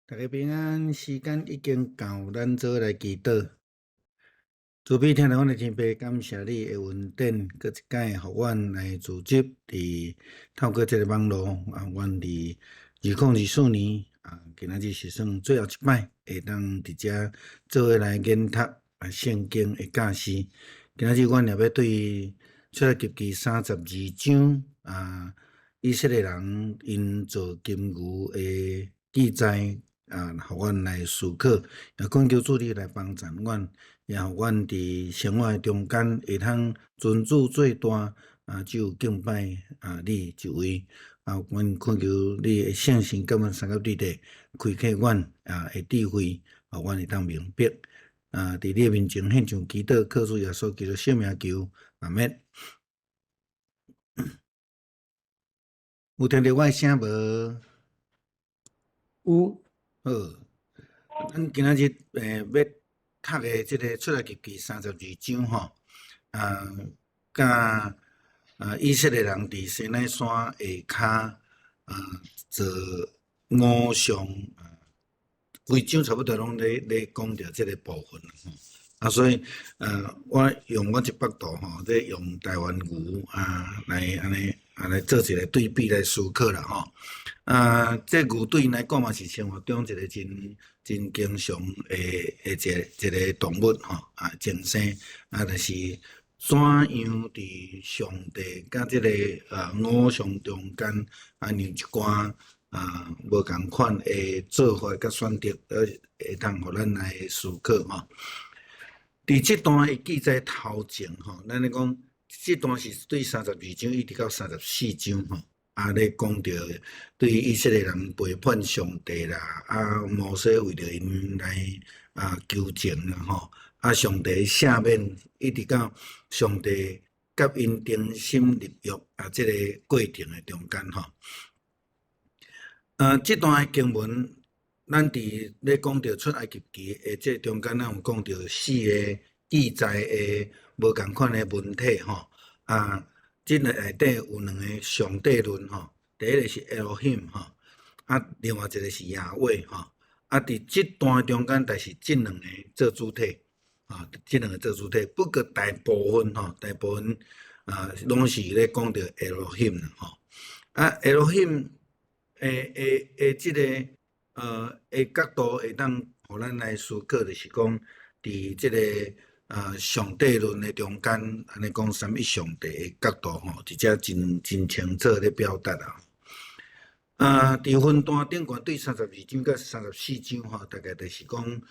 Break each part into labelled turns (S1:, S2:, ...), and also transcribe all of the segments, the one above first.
S1: 大家平安，時間已經到，咱做伙來祈禱。慈悲疼阮的天父，感謝你的恩典，閣一擺予阮來組織佇透過這個網路啊，阮佇2024年啊，今仔日是算最後一擺會當佇遮做伙來研讀啊聖經的教示。今仔日阮也欲對出埃及記三十二章啊，以色列人𪜶造金牛的記載啊，予阮來思考，也懇求主你來幫贊阮，也予阮佇生活的中間會通尊主做大，啊，只有敬拜啊你一位。啊，阮懇求你的聖神佮阮相佮對地，開啟阮啊的智慧，予阮會當明白。啊，佇你的面前獻上祈禱，靠主耶穌基督聖名求，阿們。有聽著我的聲無？
S2: 有。
S1: 好，咱今仔日欲讀的這个出埃及記三十二章吼，啊，佮啊以色列人佇西奈山下跤啊做偶像啊，規章差不多攏咧講著這个部分吼。啊，所以我用我這幅圖吼，咧用台灣牛啊來按呢啊來做一个對比來思考啦吼。啊，這牛對𪜶來講嘛是生活中一个真真經常的一個動物吼，啊，前生啊，就是怎樣佇上帝佮這个偶像中間啊，讓一寡啊無仝款的做法佮選擇，會當予咱來思考吼。佇這段的記載頭前吼，咱咧講，這段是對三十二章一直到三十四章吼。啊，咧講著對以色列人背叛上帝啦，啊，摩西為著𪜶來啊求情啦吼，啊，上帝赦免，一直到上帝佮𪜶重新立約啊，這个過程的中間吼。這段的經文，咱佇咧講著出埃及記的這中間，咱有講著四个記載的無仝款的文體吼，啊。這个內底有兩个上帝論吼，第一个是 Elohim 吼，啊，另外一个是亞威吼，啊，佇這段中間，但是這兩个做主體，啊，這兩个做主體，不過大部分吼，大部分啊，攏是咧講著 Elohim 吼，啊，Elohim 的這个的角度會當予咱來思考，就是講佇這个啊，上帝論的中間，按呢講三一上帝的角度吼，佇遮真真清楚咧表達啊。啊，佇分段頂懸對三十二章佮三十四章吼，大概就是講，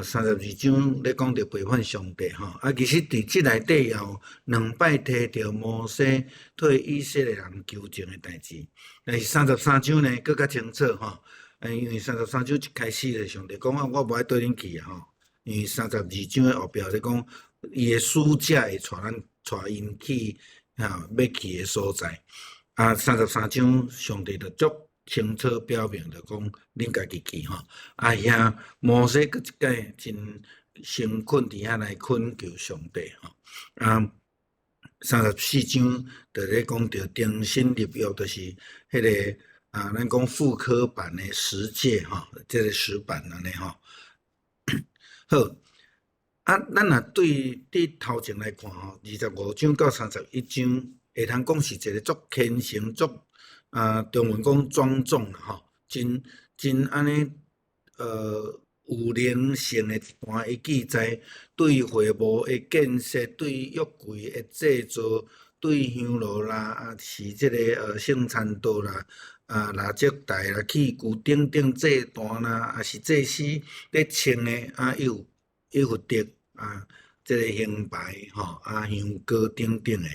S1: 三十二章咧講著背叛上帝吼。啊，其實佇這內底也有兩擺提著摩西替以色列人求情的代誌。但是三十三章呢，閣較清楚吼。因為三十三章一開始就上帝講啊，我無愛綴恁去啊吼。因為三十二章的後壁咧講，伊的使者會帶咱帶𪜶去哈欲去的所在。啊，三十三章上帝就足清楚表明，就講恁家己去吼。啊，遐摩西閣一擺真誠懇佇遐來懇求上帝吼。啊，三十四章就咧講著重新立約，就是彼个啊，咱講復刻版的十誡吼，這个石板按呢吼。好，啊，咱若對佇頭前來看吼，25章到31章，會通講是一个足虔誠、足啊，中文講莊重啦吼，真真按呢，有靈性的一段的記載，對會幕的建設，對約櫃的製造，對香爐啦，啊是這个聖餐桌啦，啊蠟燭台啦、器具等等祭壇啦，啊是祭司咧穿的啊，有以弗得啊，這个胸牌吼，啊香膏等等的，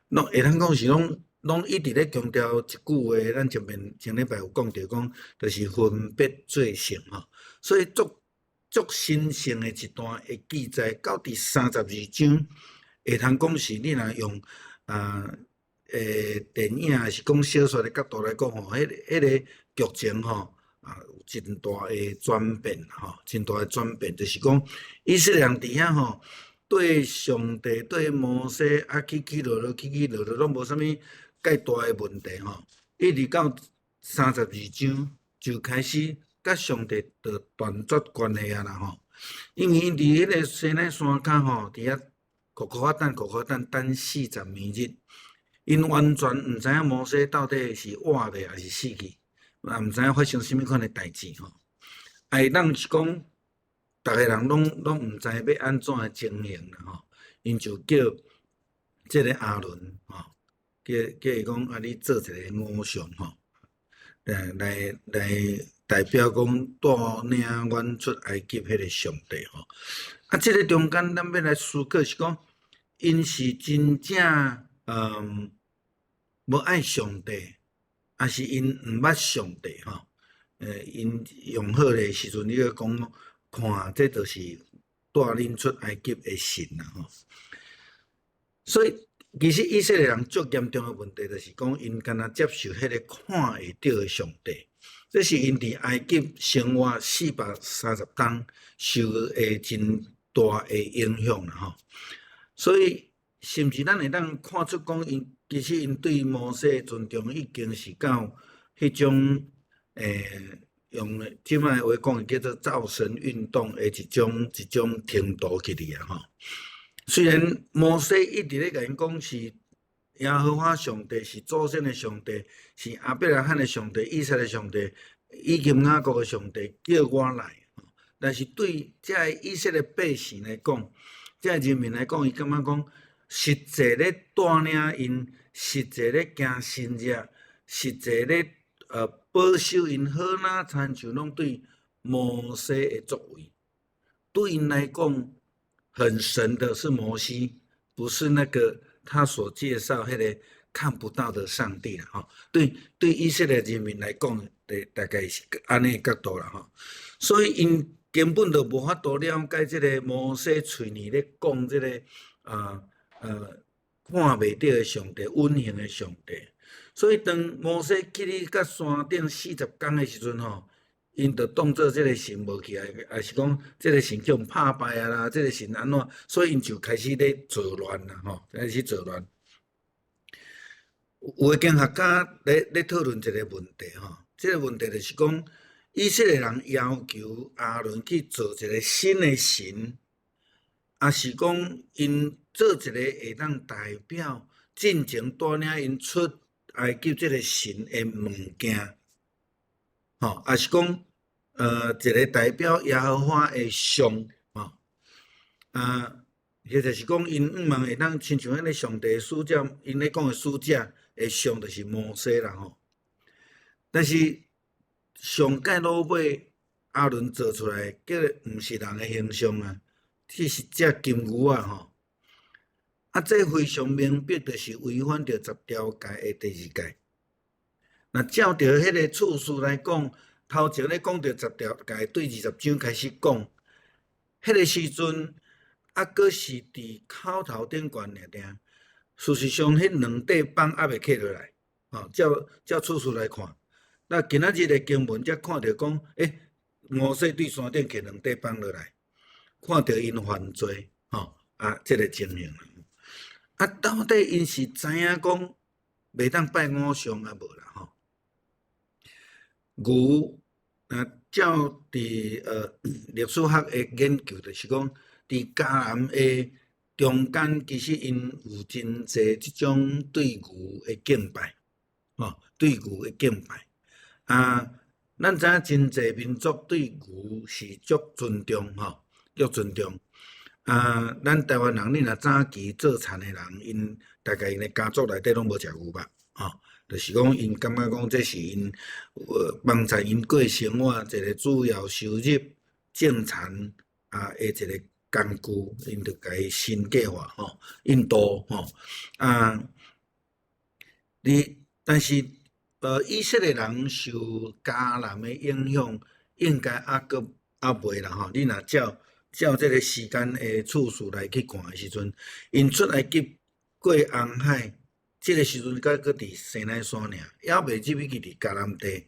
S1: 攏會通講是攏攏一直咧強調一句話，咱前面前禮拜有講著講，就是分別做聖吼，所以足足神聖的一段的記載，到佇三十二章，會通講是你若用啊電影抑是講小說的角度來講吼，彼个劇情吼啊有真大的轉變吼，真大的轉變，就是講以色列人佇遐吼，對上帝對摩西啊起起落落起起落落，攏無啥物蓋大的問題吼，一直到三十二章就開始佮上帝就斷絕關係啊啦吼。因為𪜶佇彼个西奈山跤吼，佇遐苦苦仔等，苦苦等，等40年日，𪜶完全毋知影摩西到底是活咧，抑是死去，也毋知影發生啥物款的代誌吼。啊，會當是講，逐个人攏毋知欲按怎的情形啦吼，𪜶就叫這个亞倫吼，叫伊講啊，你做一个偶像吼，來代表講帶領阮出埃及彼个上帝吼。啊，這个中間咱欲來思考是講，𪜶是真正無愛上帝，抑是𪜶毋捌上帝吼？𪜶用好的時陣，你閣講看，這就是帶恁出埃及的神啦吼。所以其實以色列人足嚴重的問題，就是講𪜶干焦接受彼个看會著的上帝，這是𪜶佇埃及生活430冬受的真大的影響啦吼。所以，甚至咱會當看出講，𪜶其實𪜶對摩西的尊重已經是到彼種用這擺話講，叫做造神運動的一種程度去哩啊吼。雖然摩西一直咧共𪜶講是耶和華上帝，是祖先的上帝，是亞伯拉罕的上帝、以撒的上帝，以及雅各的上帝叫我來。但是對這个以色列百姓來講，這个人民來講，伊感覺講實際咧帶領𪜶，實際咧行神跡，實際咧保守𪜶，好若親像攏對摩西的作為，對𪜶來講，很神的是摩西，不是那個他所介紹彼个看不到的上帝啦吼。對以色列人民來講，大概是按呢角度啦吼。所以𪜶根本就無法度了解這个摩西喙裡咧講這个看袂著的上帝，隱形的上帝。所以當摩西去咧佮山頂40工的時陣吼，𪜶就當做這个神無去啊，抑是講這个神叫𪜶拍敗啊啦，這个神按怎，所以𪜶就開始咧造亂啦吼，開始造亂。有的經學家咧討論一个問題吼，這个問題就是講，以色列人要求亞倫去做一个新的神，抑是講𪜶做一個會當代表進前帶領𪜶出埃及這个神的物件，吼，抑是講一个代表耶和華的像，吼，啊，或者是講𪜶向望會當親像彼个上帝使者，𪜶咧講的使者的像就是摩西啦吼。但是上蓋落尾亞倫做出來，叫毋是人的形象啊，這是隻金牛仔吼。啊，這非常明白，就是違反著十條誡的第二誡。若照著彼个次序來講，頭前咧講著十條誡，對20章開始講，彼个時陣猶閣是佇口頭頂懸爾爾。事實上，彼兩塊板猶未刻落來，吼，照次序來看。那今仔日的經文才看著講，摩西對山頂刻兩塊板落來，看著𪜶犯罪，吼，啊，這个情形。啊，到底𪜶是知影講袂當拜偶像啊無啦吼？牛，啊，照佇歷史學的研究，就是講，佇迦南的中間，其實𪜶有真濟這種對牛的敬拜，吼，對牛的敬拜。啊，咱知影真濟民族對牛是足尊重，吼，足尊重。啊，咱台灣人，你若早期做田的人，𪜶大概𪜶的家族內底攏無食牛肉，吼，就是講𪜶感覺講這是𪜶幫助𪜶過生活一個主要收入種田啊的一個工具，𪜶就共伊神格化，吼，印度吼，啊，你但是以色列人受迦南的影響，應該猶閣猶未啦吼。你若照這个時間的次序來去看的時陣，𪜶出埃及過紅海，這个時陣閣閣佇西奈山爾，猶未入去佇迦南地，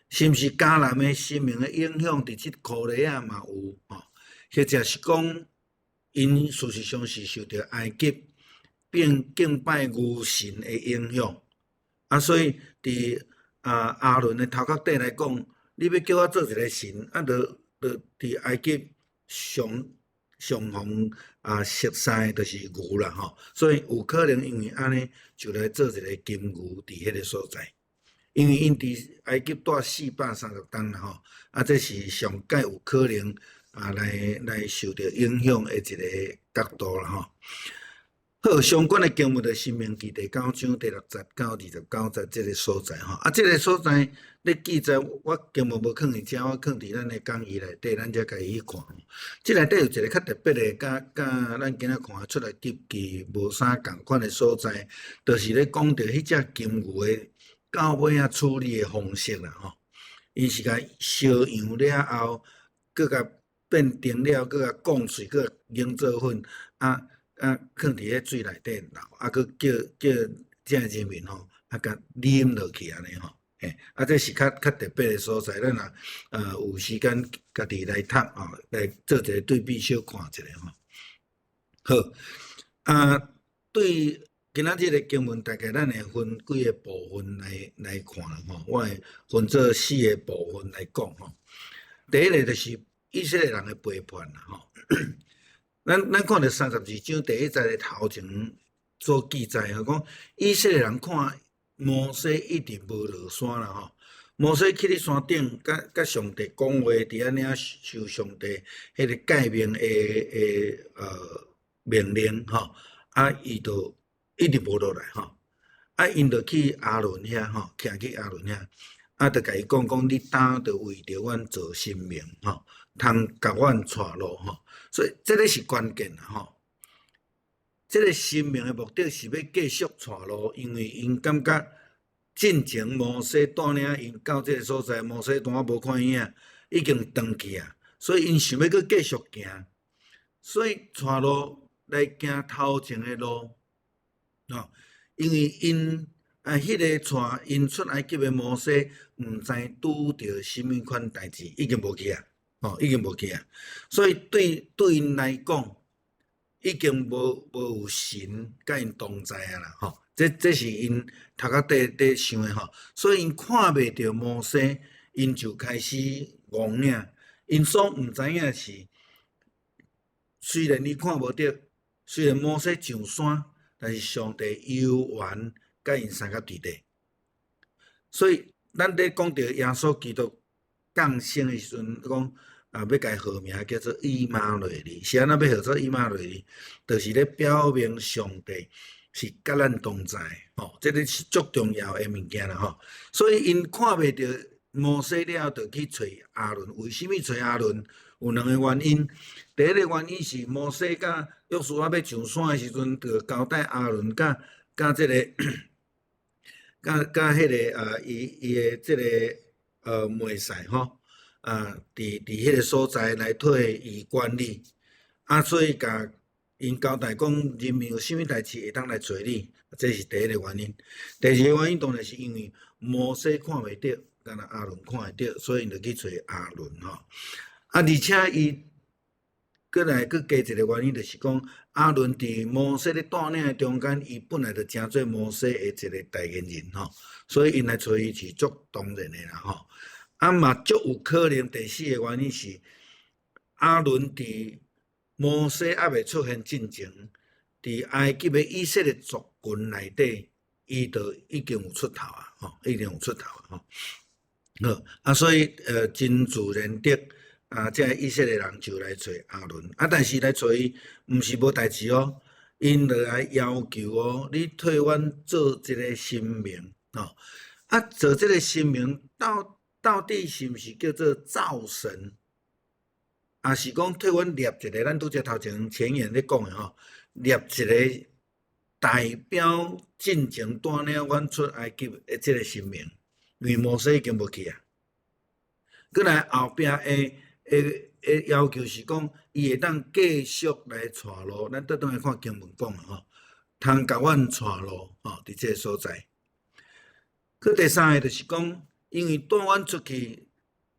S1: 是毋是迦南的神明的影響佇這箍犁仔嘛有吼？或者是講，𪜶事實上是受著埃及並敬拜牛神的影響，啊，所以佇亞倫的頭殼頂來講，你欲叫我做一个神，啊，就就佇埃及上上予啊熟似的就是牛啦吼，所以有可能因為按呢就來做一個金牛佇彼個所在。因為𪜶佇埃及蹛430冬啦吼，啊，這是上蓋有可能啊來來受著影響的一個角度啦吼。好，相關的經文就申命記第九章第六節到29節這個所在吼，啊，這個所在咧記載，我經文無囥佇遮，我囥佇咱的講義內底，咱才共伊去看。這內底有一個較特別的，佮佮咱今仔看出埃及記無啥仝款的所在，就是咧講著彼隻金牛的到尾仔處理的方式啦吼。𪜶是共燒揚了後，閣共變甜了，閣共摃碎，閣研做粉啊。啊，囥佇彼水內底流，啊，閣叫叫遮人民吼，啊，共啉落去按呢吼，嘿，啊，這是較較特別的所在，咱若有時間家己來讀吼，來做一個對比小看一下吼。好，啊，對今仔日的經文，大概咱會分幾个部分來來看吼，我會分做四个部分來講吼。第一个就是以色列人的背叛啦吼。咱咱看著32章第一節的頭前所記載吼，講以色列人看摩西一直無落山啦吼。摩西去咧山頂，佮佮上帝講話，佇遐領受上帝彼個誡命的的命令吼，啊，伊就一直無落來吼。啊，𪜶就去亞倫遐吼，徛去亞倫遐，啊，就共伊講講，你當著為著阮做神明吼，通共阮帶路吼。所以這個是關鍵啦吼。這個神明的目的是欲繼續帶路，因為𪜶感覺進前摩西帶領𪜶到這個所在，摩西拄仔無看影，已經轉去啊，所以𪜶想欲閣繼續行，所以帶路來行頭前的路，吼，因為𪜶啊，彼個帶𪜶出埃及的摩西，毋知拄著啥物款代誌，已經無去啊。吼，已經無去啊，所以對對𪜶來講，已經無無有神佮𪜶同在啊啦，吼，這這是𪜶頭殼底咧想的吼，所以𪜶看袂著摩西，𪜶就開始戇影，𪜶所毋知影是，雖然伊看無著，雖然摩西上山，但是上帝猶原佮𪜶相佮佇咧，所以咱咧講著耶穌基督降生的時陣，講啊，欲共伊號名叫做以馬內利，是按怎欲號做以馬內利？就是咧表明上帝是佮咱同在，吼，這个是足重要的物件啦，吼。所以𪜶看袂著摩西了後，就去揣亞倫。為啥物揣亞倫？有兩個原因。第一個原因是摩西佮約書亞欲上山的時陣，就交代亞倫佮佮這個佮佮彼个啊，伊伊的這個妹婿吼，啊，佇佇彼个所在來替伊管理，啊，所以共𪜶交代講，人民有啥物代誌會當來揣你，這是第一個原因。第二个原因當然是因為摩西看袂著，干焦亞倫看會著，所以𪜶就去揣亞倫吼。啊，而且伊閣來閣加一個原因，就是講亞倫佇摩西咧帶領的中間，伊本來就成做摩西的一個代言人吼，所以𪜶來揣伊是足當然的啦吼。啊嘛足有可能第四个原因是亞倫佇摩西猶未出現進前，佇埃及的以色列族群內底，伊就已經有出頭啊，吼，已經有出頭啊，吼。好，啊，所以真自然的啊，這以色列人就來揣亞倫，啊，但是來揣伊毋是無代誌哦，𪜶就來要求哦，你替阮做這个神明，吼，啊，做這个神明到到底是毋是叫做造神？抑是講替阮立一个，咱拄才頭前前言咧講的吼，立一个代表進前帶領阮出埃及的這个神明，因為摩西已經無去啊。閣來後壁的的的要求是講，伊會當繼續來帶路，咱倒轉來看經文講的吼，通共阮帶路吼，佇這个所在。閣第三个就是講，因為帶阮出去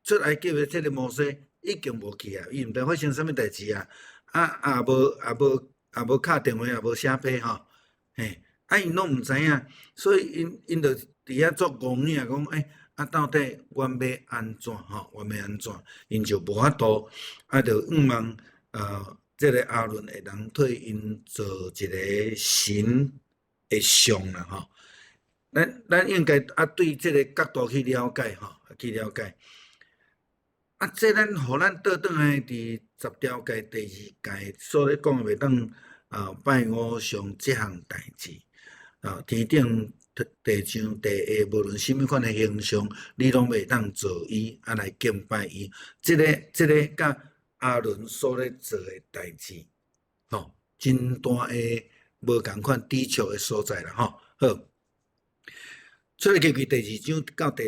S1: 出埃及的這个摩西已經無去啊，伊毋知發生啥物代誌啊，啊也無也無也無敲電話，也無寫批吼，嘿，啊𪜶攏毋知影，所以𪜶𪜶就佇遐作戇影講，欸，啊，到底阮欲按怎吼？阮欲按怎？𪜶就無法度，啊，就向望這个亞倫會當替𪜶做一个神的像啦吼。咱應該啊對這个角度去了解吼，去了解。啊，這咱予咱倒轉來佇十條誡第二誡所咧講的袂當啊拜偶像這項代誌啊，天頂地上地下，無論啥物款的形象，你攏袂當做伊，啊來敬拜伊。這个佮亞倫所咧做的代誌，吼，真大的無仝款抵觸的所在啦，吼。好，出埃及記第二章到第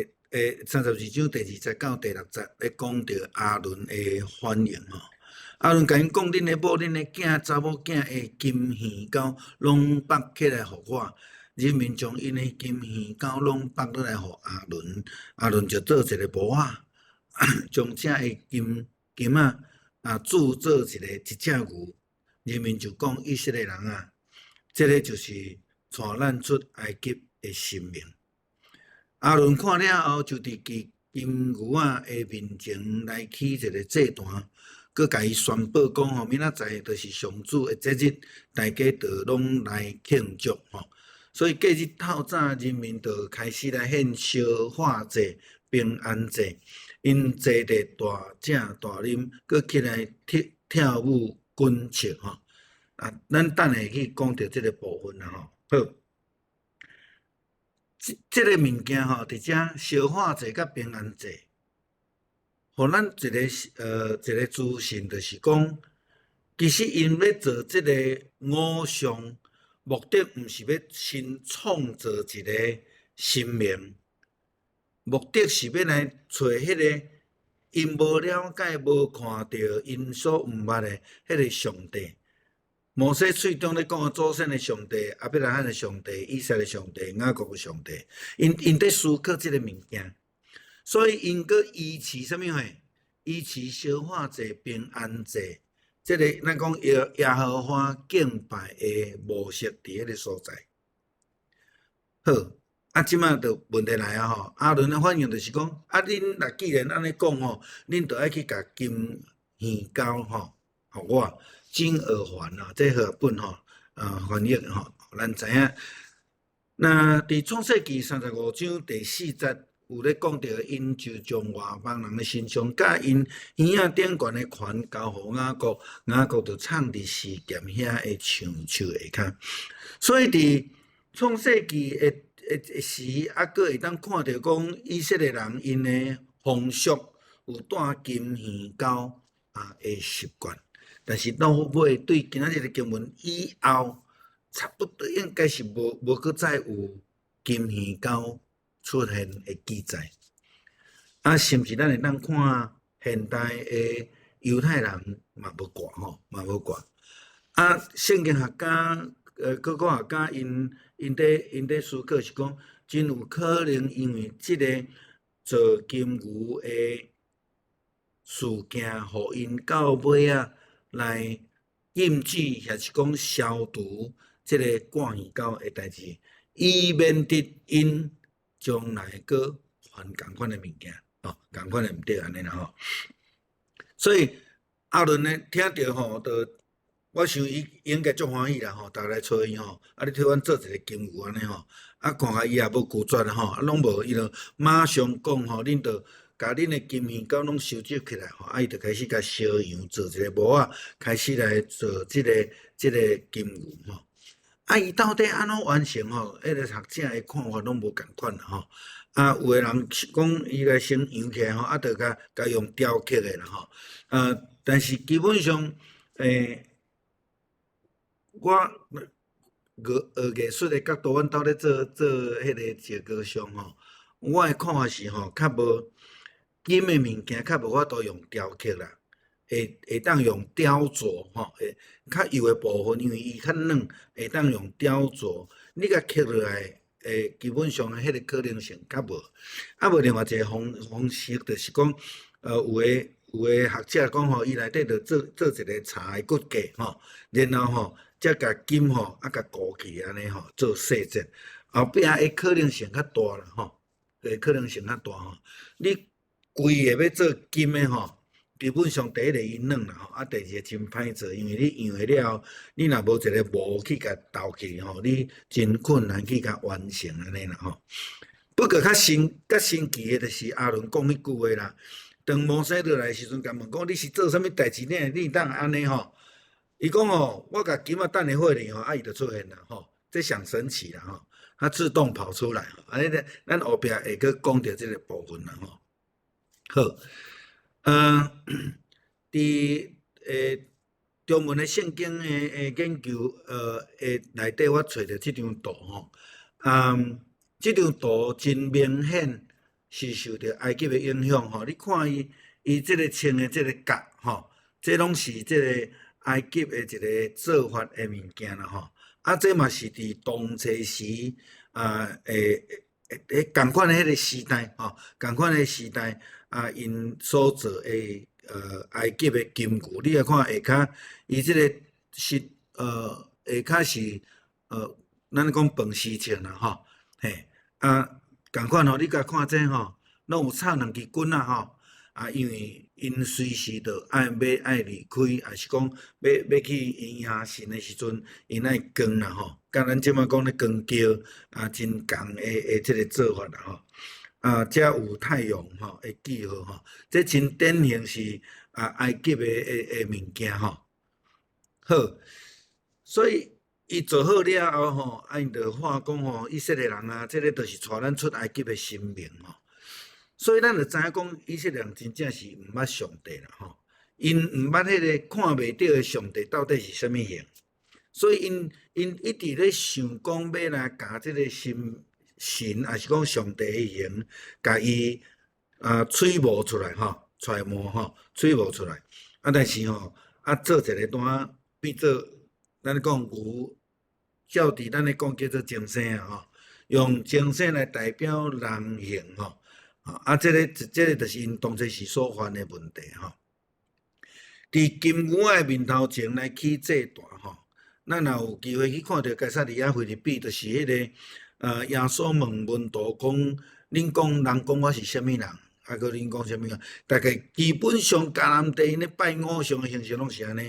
S1: 32章第二節到第六節咧講著亞倫的反應吼。亞倫共𪜶講：恁的某、恁的囝、查某囝的金耳鈎攏縛起來予我。人民將𪜶的金耳鈎攏縛落來予亞倫，亞倫就做一個模仔，將這个金金仔啊鑄做一隻牛。人民就講：以色列人啊，這个就是帶咱出埃及的神明。亞倫看了後，就佇其金牛仔的面前來起一个祭壇，閣共伊宣布講吼，明仔載就是上主的節日，大家就攏來慶祝吼。所以隔日透早，人民就開始來獻燒化祭、平安祭，𪜶坐佇大食大啉，閣起來跳跳舞滾笑吼。啊，咱等下去講著這个部分啦吼。好，這个物件吼，佇遮燒化祭佮平安祭，予咱一个資訊，就是講，其實𪜶欲做這个偶像，目的毋是欲新創造一个神明，目的是欲來揣彼个𪜶無了解、無看著、𪜶所毋捌的彼个上帝。摩西喙中咧講的祖先的上帝、亞伯拉罕的上帝、以撒的上帝、雅各的上帝，𪜶佇思考這个物件，所以𪜶閣維持啥物貨？維持燒化祭、平安祭，這个咱講耶和華敬拜的模式佇彼个所在。好，啊，這馬就問題來啊吼！亞倫的反應就是講：啊，恁若既然按呢講吼，恁就愛去共金耳鈎吼，予我金耳環啊，這和合本吼，翻譯吼，咱知影。那佇創世記35章第四節有咧講著，𪜶就將外邦人的神像佮𪜶耳仔頂懸的環交予雅各，雅各就藏佇示劍遐的橡樹下跤。所以佇創世記的時，猶閣會當看著講以色列人𪜶的風俗有戴金耳鈎啊的習慣，但是到尾對今仔日的經文以後，差不多應該是無閣再有金耳鈎出現的記載。啊，甚至咱會當看現代的猶太人嘛無掛吼，嘛無掛。啊，聖經學家、考古學家𪜶佇思考是講，真有可能因為這个做金牛的事件，予𪜶到尾仔來禁止，抑是講消除這个掛耳鈎的代誌，以免得𪜶將來閣犯仝款的物件，吼，仝款的毋對按呢啦吼。所以亞倫呢，聽著吼，就我想伊應該足歡喜啦吼，逐家來揣伊吼，啊你替阮做一个金牛按呢吼，啊看下伊也無拒絕吼，啊攏無，伊就馬上講吼，恁就共恁的金耳鈎攏收集起來吼，啊伊就開始共燒羊做一个模仔，開始來做這个金牛吼。啊伊到底按怎完成吼？彼个學者的看法攏無仝款啦吼。啊，有的人講伊來先揚起來吼，啊，就共共用雕刻的啦吼。但是基本上，我學藝術的角度，阮兜咧做彼个石膏像吼，我的看法是吼，較無金的物件，較無法度用雕刻啦，會當用雕琢吼，會較幼的部分，因為伊較軟，會當用雕琢。你共刻落來，會基本上彼個可能性較無。啊，無另外一个方式，就是講，有的學者講吼，伊內底就做一个柴的骨架吼，然後吼，才共金吼啊共糊起按呢吼，做細節，後壁的可能性較大啦吼。的可能性較大吼。你規个欲做金的吼，基本上第一个伊軟啦吼，啊，第二个真歹做，因為你用了後，你若無一个模去共鬥起吼，你真困難去共完成按呢啦吼。不過較神奇的，就是亞倫講彼句話啦。當摩西落來的時陣，共問講你是做啥物代誌呢？你會當按呢吼？伊講吼，我共金仔等下火裡吼，啊伊就出現啦吼，這上神奇啦吼，它自動跑出來，按呢咧，咱後壁會閣講著這个部分啦吼。好，佇中文的聖經的研究內底，我揣著這張圖吼，這張圖真明顯是受著埃及的影響吼。你看伊這个穿的這个角吼，這攏是這个埃及的一个做法的物件啦吼。啊，這嘛是佇當初時啊，仝款的彼个時代吼，仝款的時代啊，𪜶所做的埃及的金牛，你來看下跤，伊這个是下跤是咱講飯匙穿啦吼，嘿，啊，仝款吼，你共看這吼，攏有插兩支棍仔吼，啊，因為𪜶隨時著愛欲愛離開，抑是講欲去迎神的時陣，𪜶愛扛啦吼，佮咱這擺講咧扛轎啊，真仝的這个做法啦吼。啊，遮有太陽吼的記號吼，這真典型是啊埃及的物件吼。好，所以伊做好了後吼，啊𪜶就喊講吼，以色列人啊，這个就是帶咱出埃及的神明吼。所以咱就知影講，以色列人真正是毋捌上帝啦吼，𪜶毋捌彼个看袂著的上帝到底是啥物形，所以𪜶一直咧想講欲來共這个神，抑是講上帝的形，共伊啊揣摩出來吼，揣摩吼，揣摩出來。啊，但是吼，啊做一个單變做咱講牛，照佇咱咧講叫做精生啊吼，用精生來代表人形吼。啊，這个就是𪜶當初時所犯的問題吼。佇金牛仔的面頭前來起祭壇吼，咱若有機會去看著該撒利亞腓立比，就是彼个耶穌問門徒講：恁講人講我是啥物人？啊，閣恁講啥物人？大概基本上迦南地𪜶咧拜偶像的形式攏是按呢，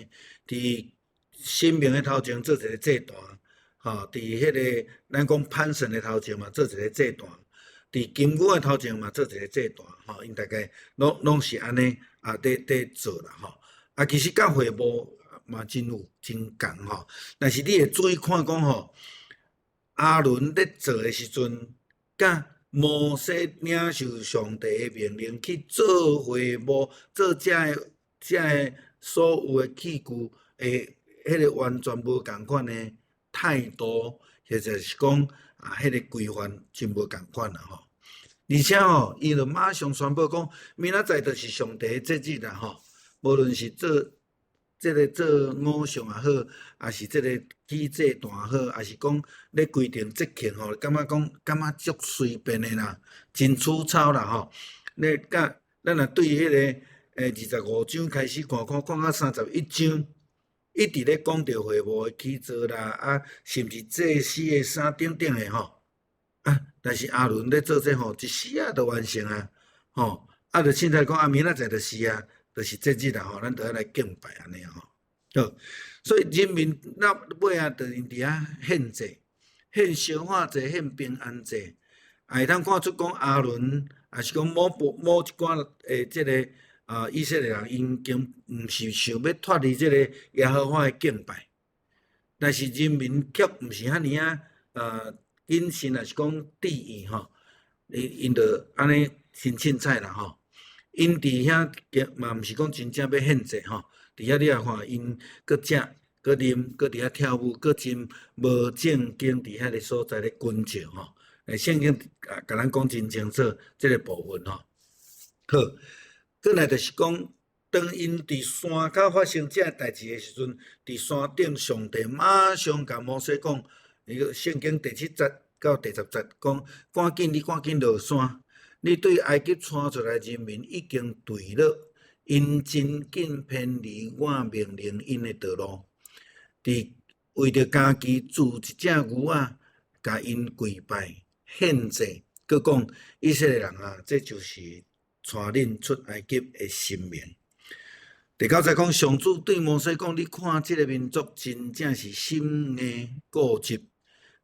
S1: 佇神明的頭前做一个祭壇，吼，佇彼个咱講潘神的頭前嘛做一个祭壇，佇金牛的頭前嘛做一个祭壇，吼，𪜶大概攏是按呢啊，佇做啦吼。啊，其實佮會幕嘛真有真仝吼，但是你會注意看講吼，亞倫咧做的時陣，佮摩西領受上帝的命令去做會幕，做這个所有的器具的彼个完全無仝款的態度，或者是講啊，彼个規範真無仝款啦吼。而且吼，伊就馬上宣布講，明仔載就是上帝的節日啦吼。無論是做這个做偶像也好，抑是這个起祭壇也好，抑是講咧規定節慶吼，感覺講感覺足隨便的啦，真粗糙啦吼。你佮咱若對彼个25章開始看，看看到31章，一直咧講著會幕的起造啦，啊，甚至祭司的衫等等的吼。啊，但是亞倫咧做這吼，一時仔就完成啊，吼，啊，就凊彩講啊，明仔載就是啊。就是節日啦吼，咱著愛來敬拜按呢吼。好，所以人民到尾仔，就𪜶佇遐獻祭、獻燒化祭、獻平安祭，也會當看出講亞倫，抑是講某部某一寡的這个啊以色列人，𪜶已經毋是想欲脫離這个耶和華的敬拜，但是人民卻毋是遐爾仔謹慎，抑是講注意吼，𪜶就按呢真凊彩啦吼。𪜶佇遐嘛毋是講真正欲獻祭吼，佇遐你也看𪜶閣食、閣啉、閣佇遐跳舞，閣真無正經佇遐个所在咧群笑吼。聖經共咱講真清楚這个部分吼。好，過來就是講，當𪜶佇山跤發生這个代誌的時陣，佇山頂上帝馬上共摩西講，伊個聖經第7節到第10節講，趕緊你趕緊落山。你對埃及帶出來人民已經墜落，𪜶真緊偏離我命令𪜶的道路，佇為著家己鑄一隻牛仔，共𪜶跪拜獻祭，閣講以色列人啊，這就是帶恁出埃及的神明。第九節講上主對摩西講：你看這个民族真正是心硬固執，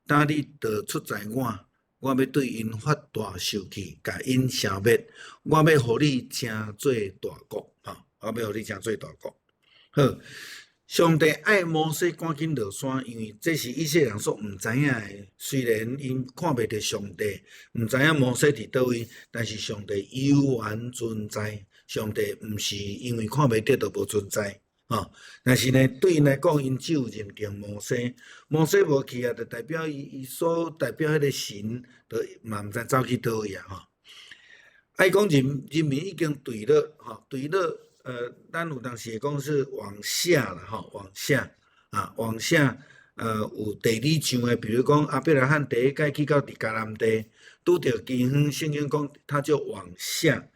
S1: 今日就出在我，我欲對𪜶發大受氣，共𪜶消滅。我欲予你成做大國，吼！我欲予你成做大國。好，上帝愛摩西趕緊落山，因為這是以色列人所毋知影的。雖然𪜶看袂著上帝，毋知影摩西佇佗位，但是上帝猶原存在。上帝毋是因為看袂著就無存在，吼。但是呢，對𪜶來講，𪜶只有認定摩西，摩西無去啊，就代表伊所代表彼个神，就嘛毋知走去佗位啊，吼。愛講人民已經墜落，吼，墜落，咱有當時會講是往下啦，吼，往下，啊，往下，有地理上的，比如講亞伯拉罕第一擺去到佇迦南地，拄著饑荒，聖經講他就往下。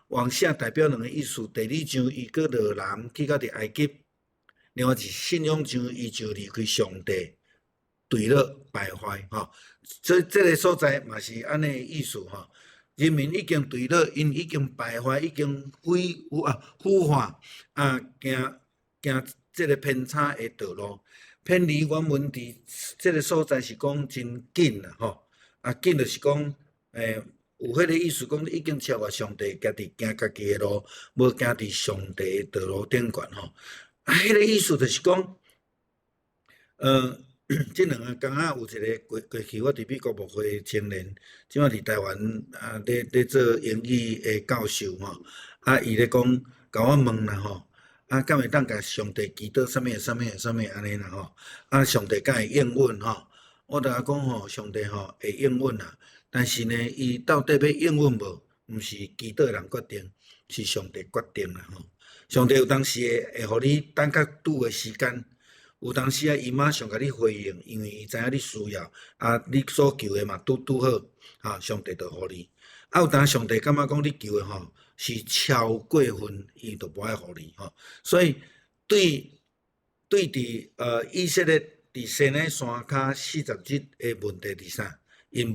S1: 往下代表兩个意思，地理上伊閣落南去到佇埃及，另外是信仰上伊就離開上帝，墜落敗壞吼。所以這个所在嘛是按呢意思吼。人民已經墜落，𪜶已經敗壞，已經毀啊腐化啊，行行這个偏差的道路，偏離原文佇這个所在是講真緊啦吼。啊緊就是講有彼个意思，講已經超越上帝，家己行家己的路，無行佇上帝的道路頂懸吼。啊，彼个意思就是講，這兩个工仔有一个過去我佇美國牧會青年，這擺佇台灣啊，咧做英語的教授吼。啊，伊咧講，共我問啦吼，啊，敢會當共上帝祈禱啥物啥物啥物按呢啦吼？啊，上帝敢會應允吼？我著共伊講吼，上帝吼會應允啦。但是呢，伊到底欲應允無，毋是祈禱的人決定，是上帝決定啦吼。上帝有當時會予你等較久的時間，有當時啊，伊馬上共你回應，因為伊知影你需要，啊，你所求的嘛拄拄好，哈，上帝就予你。啊，有當上帝感覺講你求的吼是超過分，伊就無愛予你吼。所以對佇以色列佇西奈山跤40日的問題佇啥？𪜶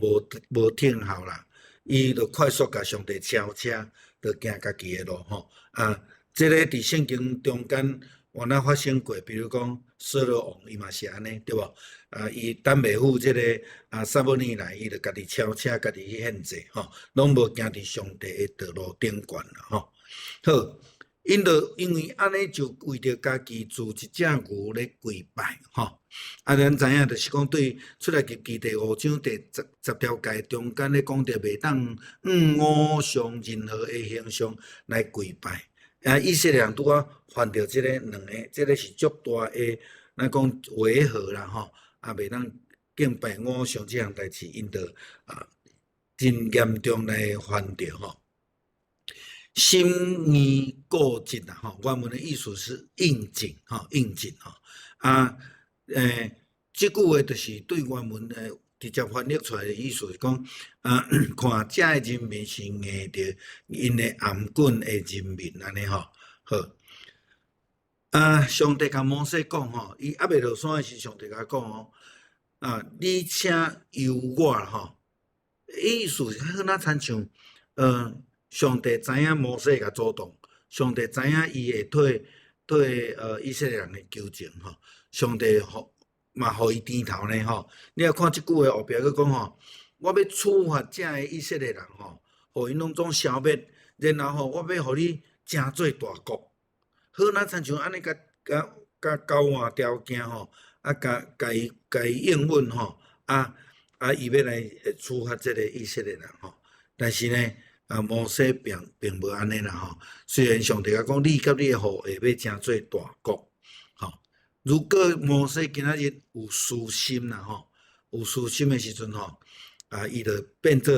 S1: 無聽候啦，伊就快速共上帝超車，就行家己的路吼。啊，這個佇聖經中間原來發生過，比如講掃羅王，伊嘛是按呢，對無？啊，伊等袂赴這個啊撒母耳來，伊就家己超車，家己去獻祭吼，攏無行佇上帝的道路頂懸啦吼。好，𪜶就因為按呢，就為著家己鑄一隻牛咧跪拜吼。啊，咱知影就是講對出埃及記第五章第十條誡中間咧講著袂當向偶像任何的形象來跪拜。啊，以色列人拄仔犯著這个兩个，這个是足大的，咱講違和啦吼。啊，袂當敬拜偶像這項代誌，𪜶就啊真嚴重來犯著吼。心硬固執啦吼，原文的意思是硬頸吼，硬頸吼。啊，這句話就是對原文的直接翻譯出來的意思是講，啊，看遮的人民是硬著𪜶的頷頸的人民按呢吼。好，啊，上帝共摩西講吼，伊猶未落山的時，上帝共伊講哦，啊，你請由我吼，意思是好若親像，上帝知影摩西會共阻擋，上帝知影伊會替以色列人的求情吼，上帝予嘛予伊甜頭呢吼。你若看這句話後壁閣講吼，我欲處罰遮的以色列人吼，予𪜶攏總消滅，然後吼，我欲予你成做大國。好，若親像按呢共共共交換條件吼，啊，共伊應允吼，啊啊，伊欲來處罰這个以色列人吼。但是呢，啊，摩西並無按呢啦吼。雖然上帝共講，你佮你的後裔欲成做大國，吼。如果摩西今仔日有私心啦吼，有私心的時陣吼，啊，伊就變做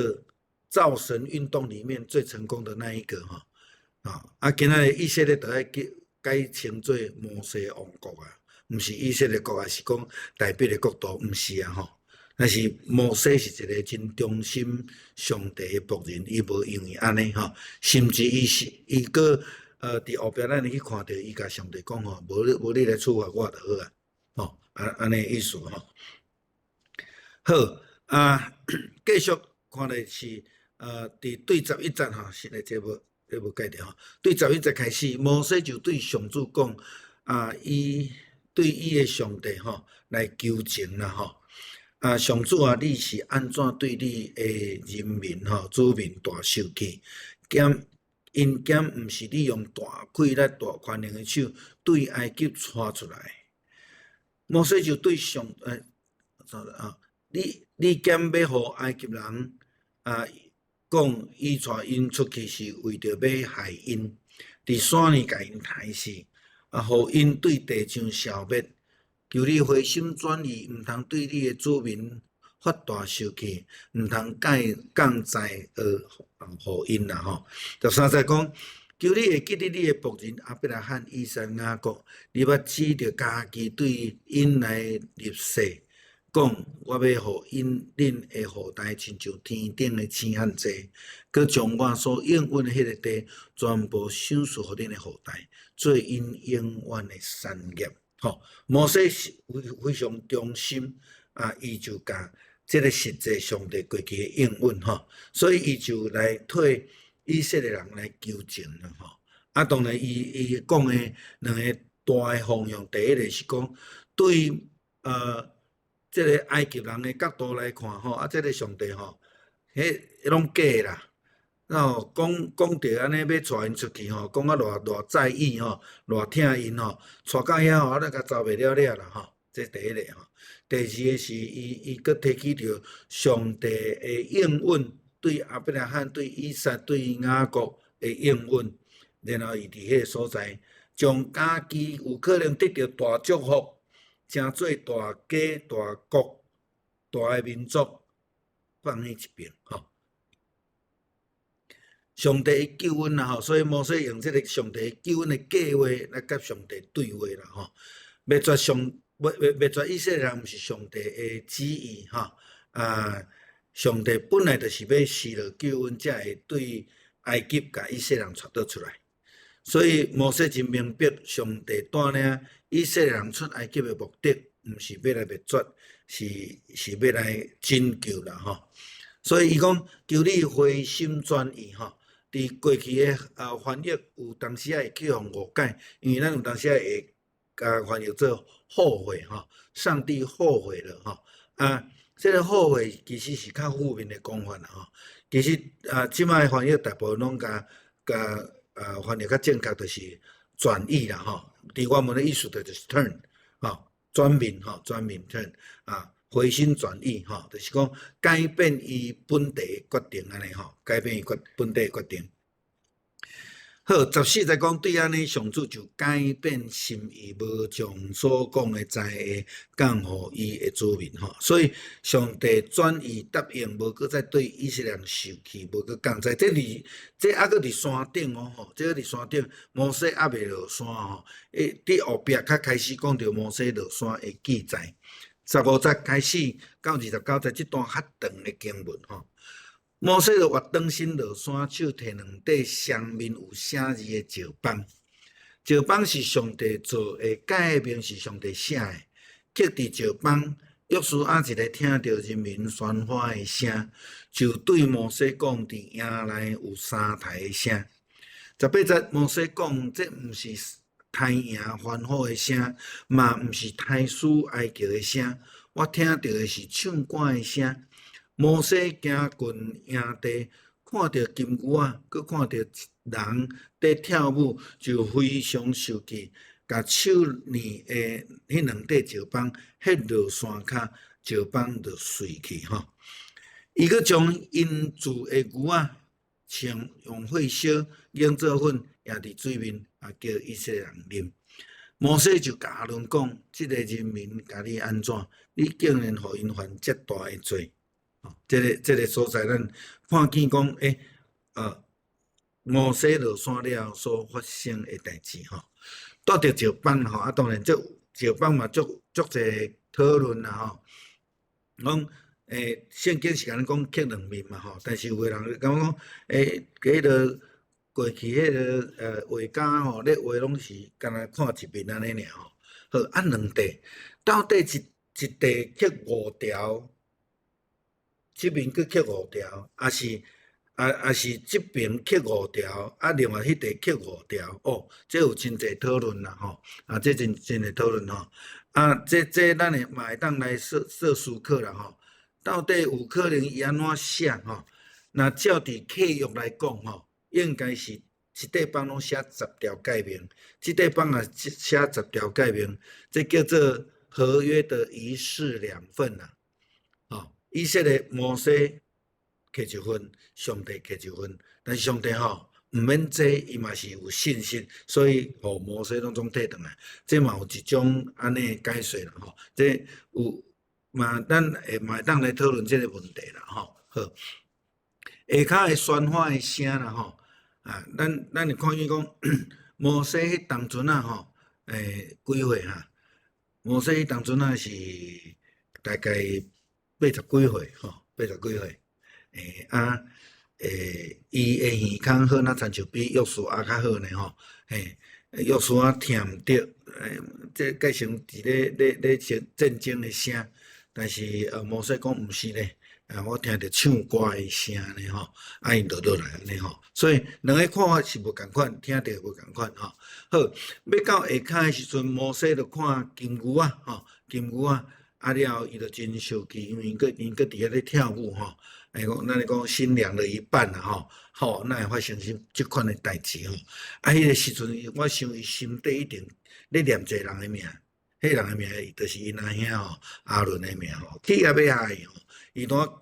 S1: 造神運動裡面最成功的那一個吼。啊，啊，今仔日以色列就愛叫改稱做摩西王國啊，毋是以色列國啊，是講代表的國度，毋是啊吼。但是摩西是一個真忠心上帝的僕人，伊無因為按呢吼，甚至伊是伊閣佇後壁咱會去看著伊共上帝講吼，無你來處罰我就好啊，吼，按呢意思吼。好啊，繼續。看來是佇對11節吼，是咧，這無改著吼。對11節開始，摩西就對上主講，啊，伊對伊的上帝吼來求情啦吼。啊，上主啊，你是按怎對你的人民吼子民大受氣？敢𪜶敢毋是你用大氣力、大權能的手對埃及帶出來？摩西就對上啊，你敢欲予埃及人啊講，伊帶𪜶出去是為著欲害𪜶，佇山裡共𪜶刣死，啊，予𪜶對地上消滅。求你回心轉意，毋通對你的子民發大受氣，毋通降降災禍予𪜶啦吼。13節講，求你會記得你的僕人亞伯拉罕、以撒、雅各，你捌指著家己對𪜶來立誓，講我欲予恁的後代親像天頂的星遐濟，閣將我所應允的彼个地全部賞賜予恁的後代，做𪜶永遠的產業。吼，摩西是非常忠心啊，伊就共這个實際上帝過去的應允吼，所以伊就來替以色列人來求情啦吼。啊，當然伊講的兩个大的方向，第一个是講對這个埃及人的角度來看吼，啊，這个上帝吼，彼攏假的啦。然後講講著按呢，欲帶𪜶出去吼，講啊偌偌在意吼，偌疼𪜶吼，帶到遐吼，啊，咱共走袂了了啦吼。這第一个吼。第二个是伊閣提起著上帝的應允，對亞伯拉罕、對以撒、對雅各的應允，然後伊佇彼个所在，將家己有可能得著大祝福，成做大家、大國、大的民族，放佇一邊吼。上帝的救恩啦吼，所以摩西用這个上帝救恩的計劃來佮上帝對話啦吼。滅絕上滅滅滅絕以色列人，毋是上帝的旨意吼。啊，上帝本來就是欲施落救恩，才會對埃及共以色列人帶倒出來。所以摩西真明白，上帝帶領以色列人出埃及的目的，毋是欲來滅絕，是欲來拯救啦吼。所以伊講，求你回心轉意吼。佇過去的翻譯有當時仔會去予誤解，因為咱有當時仔會共翻譯做後悔吼，上帝後悔了吼。啊，這个後悔其實是較負面的講法啦吼。其實啊，這擺翻譯大部分攏共翻譯較正確，就是轉意啦吼。佇原文的意思就是 turn 吼，轉面吼，轉面 turn 啊，回心轉意吼，就是講改變伊本地決定按呢吼，改變伊決本地決定。好，14節講對按呢，上主就改變心意，無將所講的災禍降予伊的子民吼。所以上帝轉意答應，無閣再對以色列人受氣，無閣降災。這猶閣佇山頂哦吼，這閣佇山頂，摩西猶未落山吼。佇後壁較開始講著摩西落山的記載。15節開始到29節，這段較長的經文吼。摩西就越轉身落山，手提兩塊上面有寫字的石枋。石枋是上帝做的，誡命是上帝寫的。刻佇石枋，約書亞一个聽著人民喧譁的聲，就對摩西講：佇營內有相刣的聲。18節，摩西講：這毋是刣營歡呼的聲，嘛毋是刣死哀叫的聲，我聽著的是唱歌的聲。摩西行近營地，看著金牛仔，閣看著人佇跳舞，就非常受氣，共手裡的彼兩塊石枋彼落山跤，石枋就碎去吼。伊閣將𪜶飼的牛仔，穿用火燒，研做粉，掖佇水面，也叫以色列人啉。摩西就共亞倫講：這个人民共你按怎？你竟然予𪜶犯遮大的罪！這个所在，咱看見講，摩西落山了後所發生的代誌吼，拄著石枋吼，啊，當然這石枋嘛足足濟討論啦吼。講聖經是共咱講刻兩面嘛吼，但是有的人感覺講，彼个過去彼个畫家吼，咧畫攏是干焦看一面按呢爾吼。好，啊兩塊，到底一塊刻五條？這邊閣刻五條，抑是這邊刻五條，啊，另外彼塊刻五條，哦，這有真濟討論啦吼，啊，這真真濟討論吼，啊，這咱會嘛會當來做做思考啦吼，到底有可能伊按怎寫吼？若照佇契約來講吼，應該是一塊板攏寫十條誡命，這塊板也寫十條誡命，這叫做合約的一式兩份啦。吼，以色列摩西摕一份，上帝摕一份，但是上帝吼毋免這，伊嘛是有信心，所以予摩西攏總提轉來，這嘛有一種按呢解說啦吼，這有嘛，咱會嘛會當來討論這个問題啦吼。好，下跤的喧譁的聲啦吼，啊，咱會看見講摩西彼當陣啊吼，幾歲哈？摩西彼當陣啊是大概八十幾歲吼，八十幾歲。啊，伊的耳孔好若親像比約書亞較好呢吼，嘿，約書亞聽毋著，這改成佇咧戰爭的聲，但是摩西講毋是咧，啊，我聽著唱歌的聲呢吼，啊，𪜶就落來按呢吼，所以兩个看法是無仝款，聽著無仝款吼。好，欲到下跤的時陣，摩西就看金牛仔吼，金牛仔，啊了後伊就真生氣，因為𪜶閣佇遐咧跳舞吼。講，咱咧講新娘的一半啦吼，吼，哪會發生這這款的代誌吼？啊，彼个時陣，我想伊心底一定咧念一个人的名，彼个人的名就是𪜶阿兄吼，亞倫的名吼，氣也欲害吼，伊拄共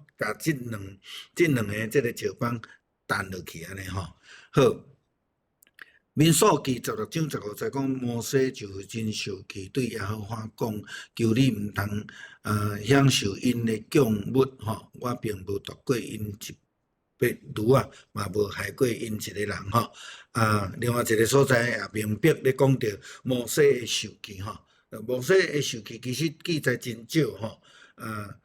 S1: 這兩个這个石板擲落去按呢吼。好，民數記16章15節講，摩西就真受氣，對耶和華講：求你毋通享受𪜶的供物吼，我並無奪過𪜶一匹驢仔，嘛無害過𪜶一个人吼。啊，另外一个所在也明白咧講著摩西的受氣吼。摩西的受氣其實記載真少吼。啊，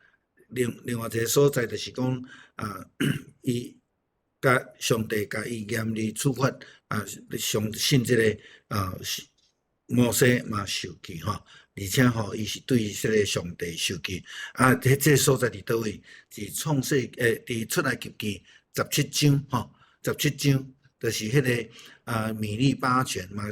S1: 另外一个所在就是講啊，伊共上帝共伊嚴厲處罰啊，相信這个啊，摩西嘛受氣吼，而且吼，伊是對這个上帝受氣。啊，這所在佇佗位？佇創世佇出埃及記十七章吼，十七章就是彼个啊米利巴泉嘛，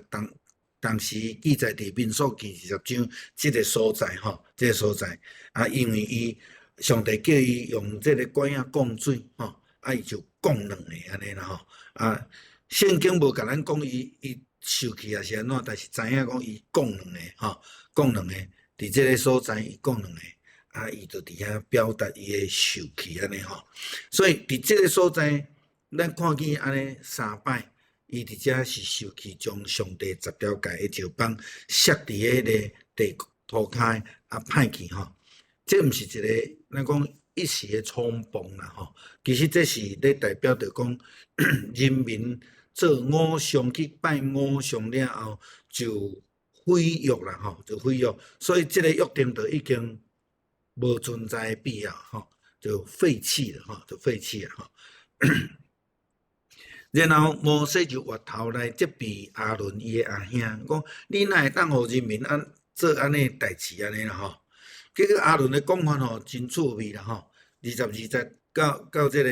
S1: 當時記載佇民數記20章這个所在吼，這个所在啊，因為伊上帝叫伊用這个拐仔降水吼，啊，伊就降兩个按呢啦吼，啊，聖經無共咱講伊受氣抑是按怎，但是知影講伊降兩个吼，降兩個，佇這个所在伊降兩個，啊，伊就佇遐表達伊的受氣按呢吼，所以佇這个所在，咱看見按呢三擺，伊佇遮是受氣，將上帝十條誡的石板摔佇彼个地塗跤啊歹去吼，這毋是一个咱講一時的衝動啦吼，其實這是咧代表著講人民做偶像去拜偶像了後就毀約啦吼，就毀約，所以這个約定就已經無存在的必要吼，就廢棄了吼，就廢棄了吼。然後摩西就回頭來責備亞倫伊的阿兄，講你哪會當予人民按做按呢代誌按呢啦吼？結果亞倫的講法吼真趣味啦吼，22節到這个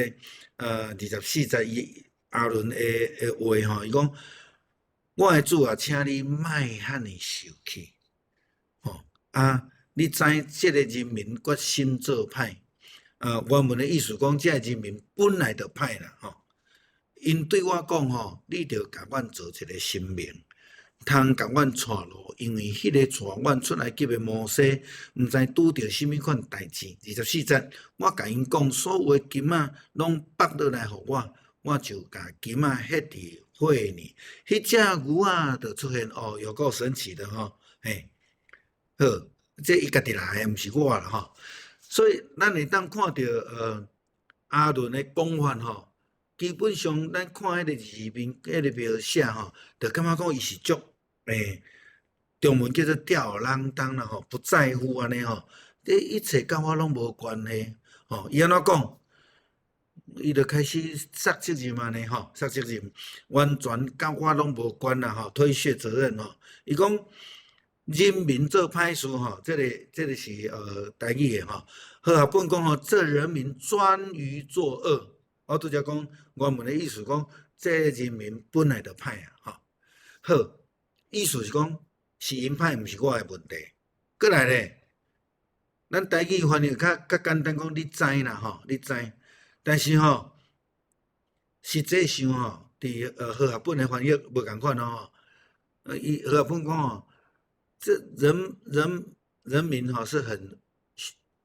S1: 24節，伊亞倫的話吼，伊講我的主啊，請你莫遐爾受氣，吼啊！你知這个人民決心做歹，啊，原文的意思講，這个人民本來就歹啦吼。𪜶對我講吼，你著共阮做一个神明，通共阮帶路，因為彼个帶阮出埃及的摩西，毋知拄著啥物款代誌。24節，我共𪜶講，所有的金仔攏縛落來予我，我就共金仔獻佇火裡。彼隻牛仔就出現，哦，有夠神奇的吼，嘿，好，這伊家己來的，毋是我啦吼。所以咱會當看著亞倫的講法吼。基本上，咱看彼個字面，彼个描寫吼，就感覺講伊是足中文叫做吊兒郎當啦吼，不在乎按呢吼，這一切佮我攏無關係吼。伊按怎講？伊就開始推責任按呢吼，推責任，完全佮我攏無關啦吼，推卸責任吼。伊講人民做歹事吼，這個是台語的吼。和合本講吼，這人民專於作惡。我拄才講原文的意思講，這人民本來就歹啊，吼。好，意思是講是𪜶歹，毋是我的問題。閣來咧，咱台語翻譯較較簡單，講你知啦，吼，你知。但是吼，實際上吼，佇和合本的翻譯無仝款哦。伊和合本講吼，這人民吼是很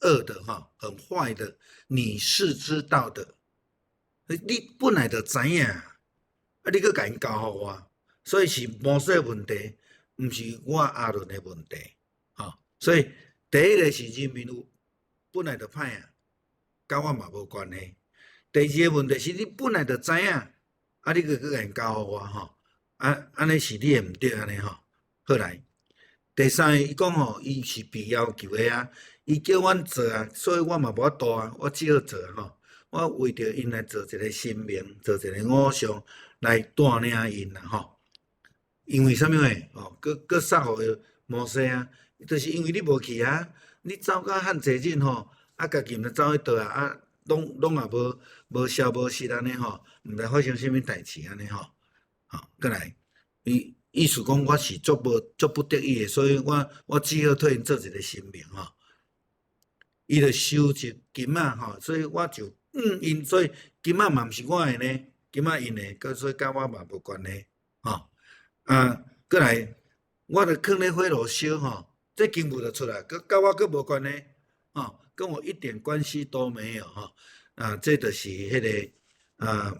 S1: 惡的哈，很壞的，你是知道的，你本來就知影，啊，你閣共𪜶交予我，所以是摩西問題，毋是我亞倫的問題，吼。所以第一个是人民有本來就歹啊，佮我嘛無關係。第二个問題是你本來就知影，啊，你閣閣共𪜶交予我吼，啊，按呢是你的毋對按呢吼。好來，第三个伊講吼，伊是被要求的啊，伊叫阮做啊，所以我嘛無法度啊，我只好做吼。我為著𪜶來做一個神明，做一個偶像來帶領𪜶啦吼。因為啥物話？哦，閣閣殺予摩西啊，就是因為你無去啊，你走甲遐濟日吼，啊，家己毋知走去佗啊，啊，攏攏也無無消無息按呢吼，毋知發生啥物代誌按呢吼。吼，閣來，伊意思講我是足無足不得已的，所以我我只好替𪜶做一個神明吼。伊就收集金仔吼，所以我就𪜶，所以金仔嘛毋是我的呢，金仔𪜶的，閣所以佮我嘛無關係吼。啊，閣來，我就囥咧火爐燒吼，這金霧就出來，閣佮我閣無關係，吼，跟我一點關係都沒有吼。啊，這就是彼個啊，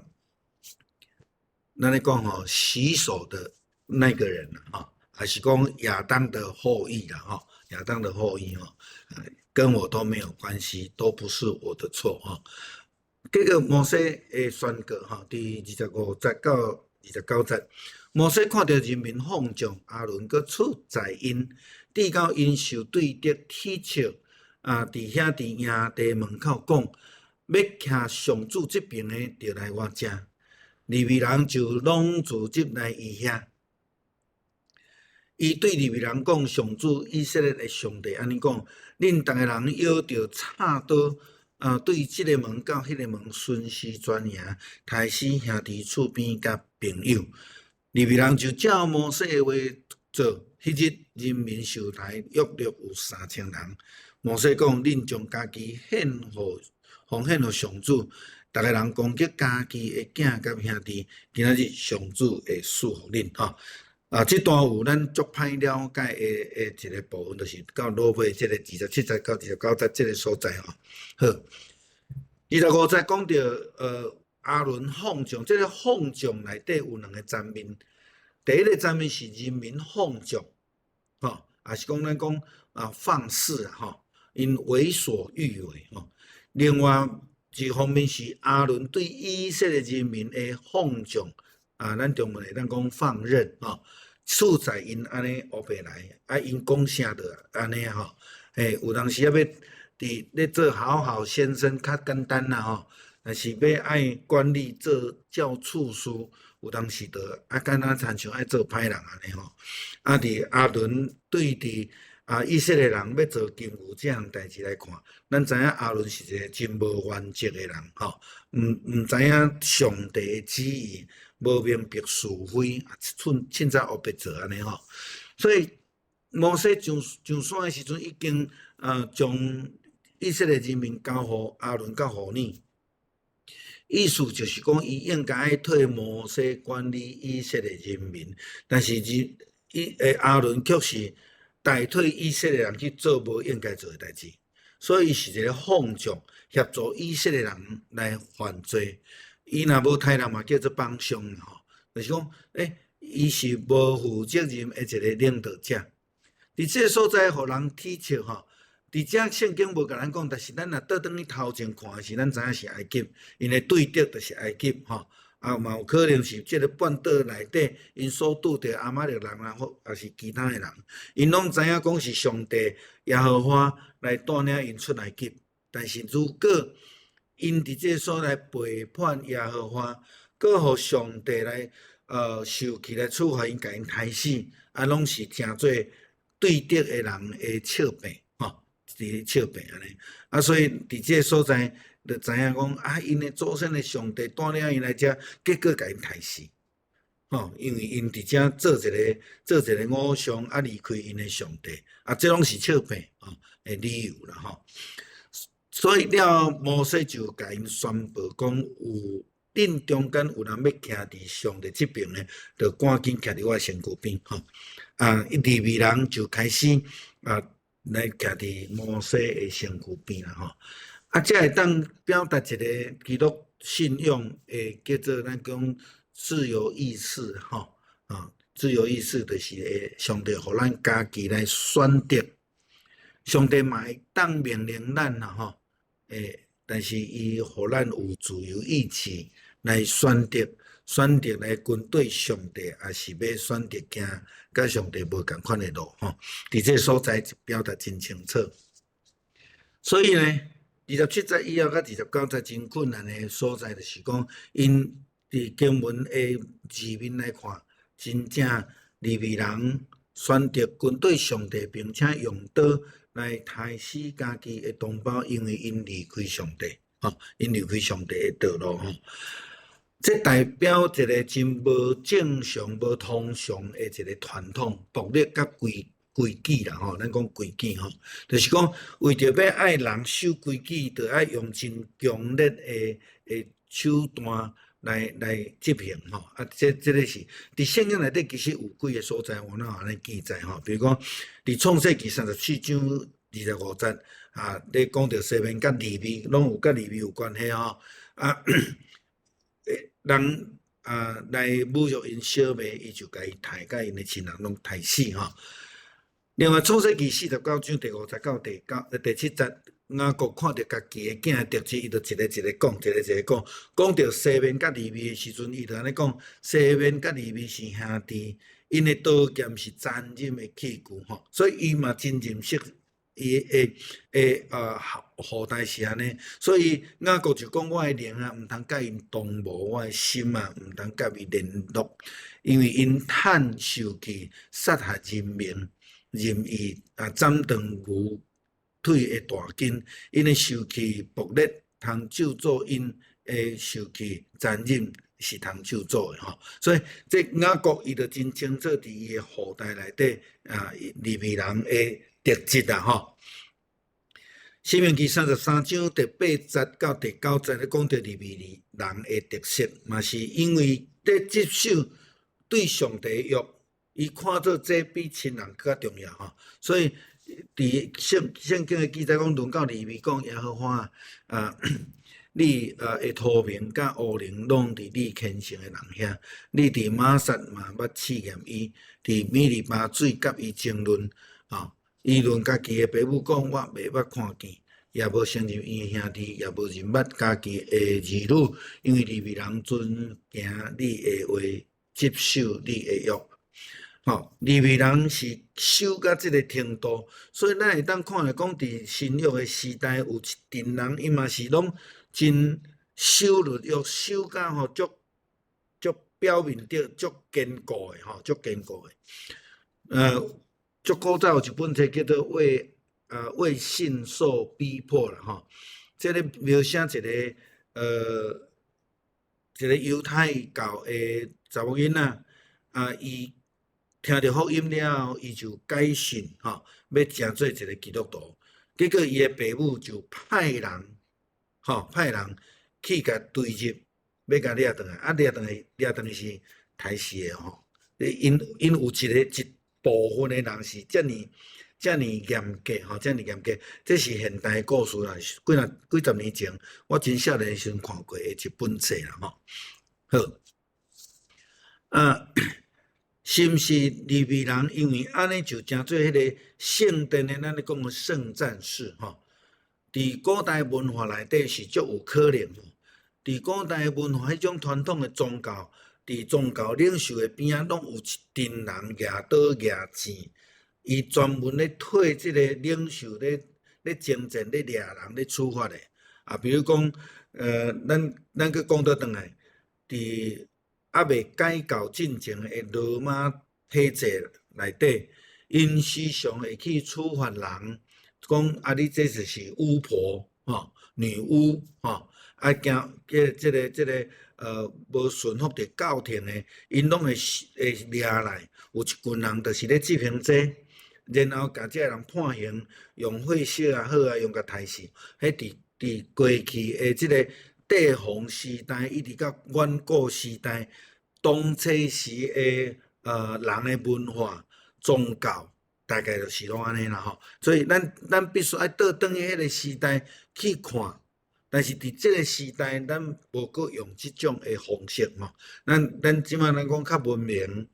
S1: 咱咧講吼，洗手的那個人吼，還是講亞當的後裔啦吼，亞當的後裔吼，跟我都沒有關係，都不是我的錯吼。這個摩西的宣告吼，佇25節到29節，摩西看著人民放縱，亞倫閣取代𪜶，直到𪜶受對敵體斥，啊，佇遐佇營地門口講，欲徛上主這爿的，就來我遮。利未人就攏聚集來伊遐。伊對利未人講：上主以色列的上帝按呢講，恁逐个人拿著插刀，啊，對這个門到彼个門巡視全營，刣死兄弟厝邊佮朋友。利未人就照摩西的話做。彼日人民受刣約略有3000人。摩西講：恁將家己獻予奉獻予上主，逐个人攻擊家己的囝佮兄弟。今仔日上主會賜福恁吼。啊，這段有咱足歹了解的的一個部分，就是到落尾這个27節到29節這个所在吼。好，25節講著亞倫放縱，這个放縱內底有兩个層面。第一个層面是人民放縱，吼，也是講咱講啊放肆吼，𪜶為所欲為吼。另外一方面是亞倫對以色列人民的放縱，啊，咱中文會當講放任吼，取代𪜶按呢烏白來，啊，𪜶講啥就按呢吼。欸，有當時啊欲佇咧做好好先生較簡單啦吼，但是欲愛管理做教處事，有當時就啊，敢若親像愛做歹人按呢吼。啊，佇亞倫對佇啊以色列人欲做金牛這項代誌來看，咱知影亞倫是一個真無原則的人吼，毋毋知影上帝的旨意，無明白是非，凊凊彩烏白做按呢吼。所以摩西上上山的時陣，已經將以色列人民交予亞倫佮戶珥。意思就是講，伊應該愛替摩西管理以色列人民，但是伊伊亞倫卻是代替以色列人去做無應該做的代誌，所以伊是一個放縱協助以色列人來犯罪。伊若無刣人嘛，叫做幫兇吼，就是講，欸，伊是無負責任的一個領導者。佇這个所在，予人體斥吼。佇遮聖經無共咱講，但是咱若倒轉去頭前看時，咱知影是埃及，𪜶的對敵就是埃及吼。啊，嘛有可能是這个半島內底，𪜶所拄著亞瑪力人啊，或抑是其他的人，𪜶攏知影講是上帝耶和華來帶領𪜶出埃及。但是如果𪜶佇這个所在背叛耶和華，閣予上帝來受氣來處罰𪜶，共𪜶刣死，啊，攏是成做對敵的人的笑柄吼。佇咧笑柄按呢。啊，所以佇這个所在就知影講啊，𪜶的祖先的上帝帶領𪜶來遮，結果共𪜶刣死。吼，因為𪜶佇遮做一个偶像，啊，離開𪜶的上帝，啊，這攏是笑柄吼的理由啦吼。所以了，摩西就共𪜶宣布講，有恁中間有人欲徛佇上帝這爿呢，就趕緊徛佇我的身軀邊吼。啊，利未人就開始啊來徛佇摩西的身軀邊啦吼。啊，這會當表達一个基督信仰的叫做咱講自由意志吼，啊，自由意志就是會上帝予咱家己來選擇，上帝嘛會當命令咱啦吼，但是伊予咱有自由意志來選擇，選擇來跟隨上帝，抑是欲選擇行佮上帝無仝款的路吼。佇這个所在表達真清楚。所以呢，27節以後佮29節真困難的所在，就是講𪜶佇經文的字面來看，真正利未人選擇跟隨上帝，並且用刀來刣死家己的同胞，因為𪜶離開上帝，吼，𪜶離開上帝的道路，吼。這代表一个真無正常、無通常的一个傳統、暴力佮規矩啦，吼，咱講規矩吼，就是講為著欲愛人守規矩，就愛用真強烈的手段來執行吼。啊，這个是佇聖經內底其實有幾个所在，有哪按呢記載吼，比如講佇創世記34章25節啊，咧講著西面佮利未攏有佮利未有關係吼，啊，人啊來侮辱𪜶小妹，伊就共伊刣，佮𪜶的親人攏刣死吼。另外，創世記49章第5節到第7節，雅各看著家己的囝的特質，伊就一个一个講，一个一个講。講著西面佮利未的時陣，伊就按呢講：西面佮利未是兄弟，𪜶的刀劍是殘忍的器具吼，所以伊嘛真認識伊的後代是按呢，所以雅各就講：我的靈啊，毋通佮𪜶同謀，我的心啊，毋通佮伊聯絡，因為𪜶趁受氣殺害人命。任意啊斬斷牛腿的大筋，𪜶的受氣暴烈，通咒詛𪜶的受氣殘忍是通咒詛的吼。所以這雅各伊就真清楚佇伊的後代內底啊，利未人的特質啊吼。申命記33章第8節到第9節咧講著利未人的特色，嘛是因為咧執守對上帝的約。伊看做這比親人閣較重要吼，所以佇聖經的記載講，輪到利未講耶和華啊，你的塗明佮烏靈攏佇你虔誠的人遐，你佇瑪撒嘛捌試驗伊，佇米利巴水佮伊爭論，吼，伊論家己的爸母講，我袂捌看見，也無承認𪜶的兄弟，也無認捌家己的兒女，因為利未人遵行你的話，執守你的約。吼，利未人是守到這个程度，所以咱會當看來講，佇新約的時代，有一陣人，伊嘛是攏真守律約，守甲吼足足表面頂足堅固的吼，足堅固的。足古早有一本冊叫做為信受逼迫啦吼，這个描寫一个猶太教的查某囡仔，啊，伊聽著福音了後，伊就改信吼，欲成做一个基督徒。結果伊的爸母就派人，吼，派人去共追入，欲共掠轉來。啊，掠轉來，掠轉來是刣死的吼。𪜶有一部分的人是遮爾遮爾嚴格吼，遮爾嚴格。這是現代故事啦，幾十年前我真少年時陣看過的一本冊啦吼。好，啊。是毋是利未人因為按呢就成做彼个聖殿的，咱咧講的聖戰士吼？佇古代文化內底是足有可能吼。佇古代文化彼種傳統的宗教，佇宗教領袖的邊仔，攏有一陣人舉刀舉劍，伊專門咧替這个領袖咧征戰、咧掠人、咧處罰的。啊，比如講，咱閣講倒轉來，佇猶未改教進前的羅馬體制內底，𪜶時常會去處罰人，講啊，你這就是巫婆吼，女巫吼，啊驚這個無順服佇教廷的，𪜶攏會掠來，有一群人就是咧執行這個，然後共這个人判刑，用火燒也好啊，用共刣死。彼佇過去的這個帝王時代，一直到遠古時代，當初時的人的文化、宗教，大概就是攏按呢啦吼。所以咱必須愛倒轉去彼个時代去看，但是佇這个時代，咱無閣用這種的方式吼。咱這馬咱講較文明，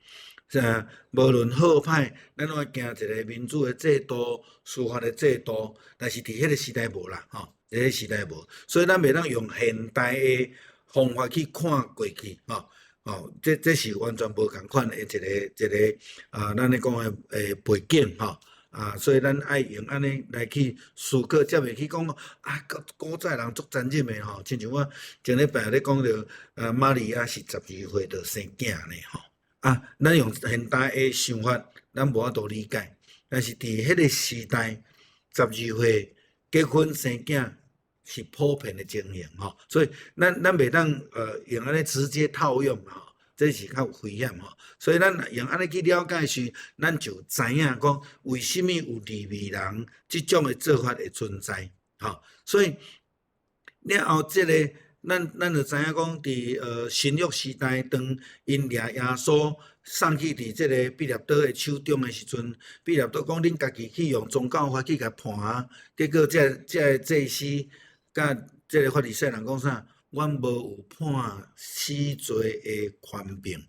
S1: 啥無論好歹，咱攏愛行一個民主的制度、司法的制度，但是佇彼个時代無啦吼，彼个時代無，所以咱袂當用現代的方法去看過去吼。吼，這是完全無仝款的一個啊，咱咧講的背景吼啊，所以咱愛用按呢來去思考，才袂去講啊，古早人足殘忍的吼，親像我前禮拜咧講著啊，瑪利亞是12歲就生囝呢吼，啊，咱用現代的想法，咱無法度理解，但是佇彼個時代，十二歲結婚生囝是普遍的情形吼，所以咱袂當用按呢直接套用吼，這是較有危險吼。所以咱用按呢去了解時，咱就知影講為啥物有利未人這種的做法會存在吼。所以了後這個咱就知影講，佇新約時代，當𪜶掠耶穌送去佇這個彼拉多的手中的時陣，彼拉多講恁家己去用宗教法去共判啊，結果這個祭司佮這個法利賽人講啥？阮無有判死罪的權柄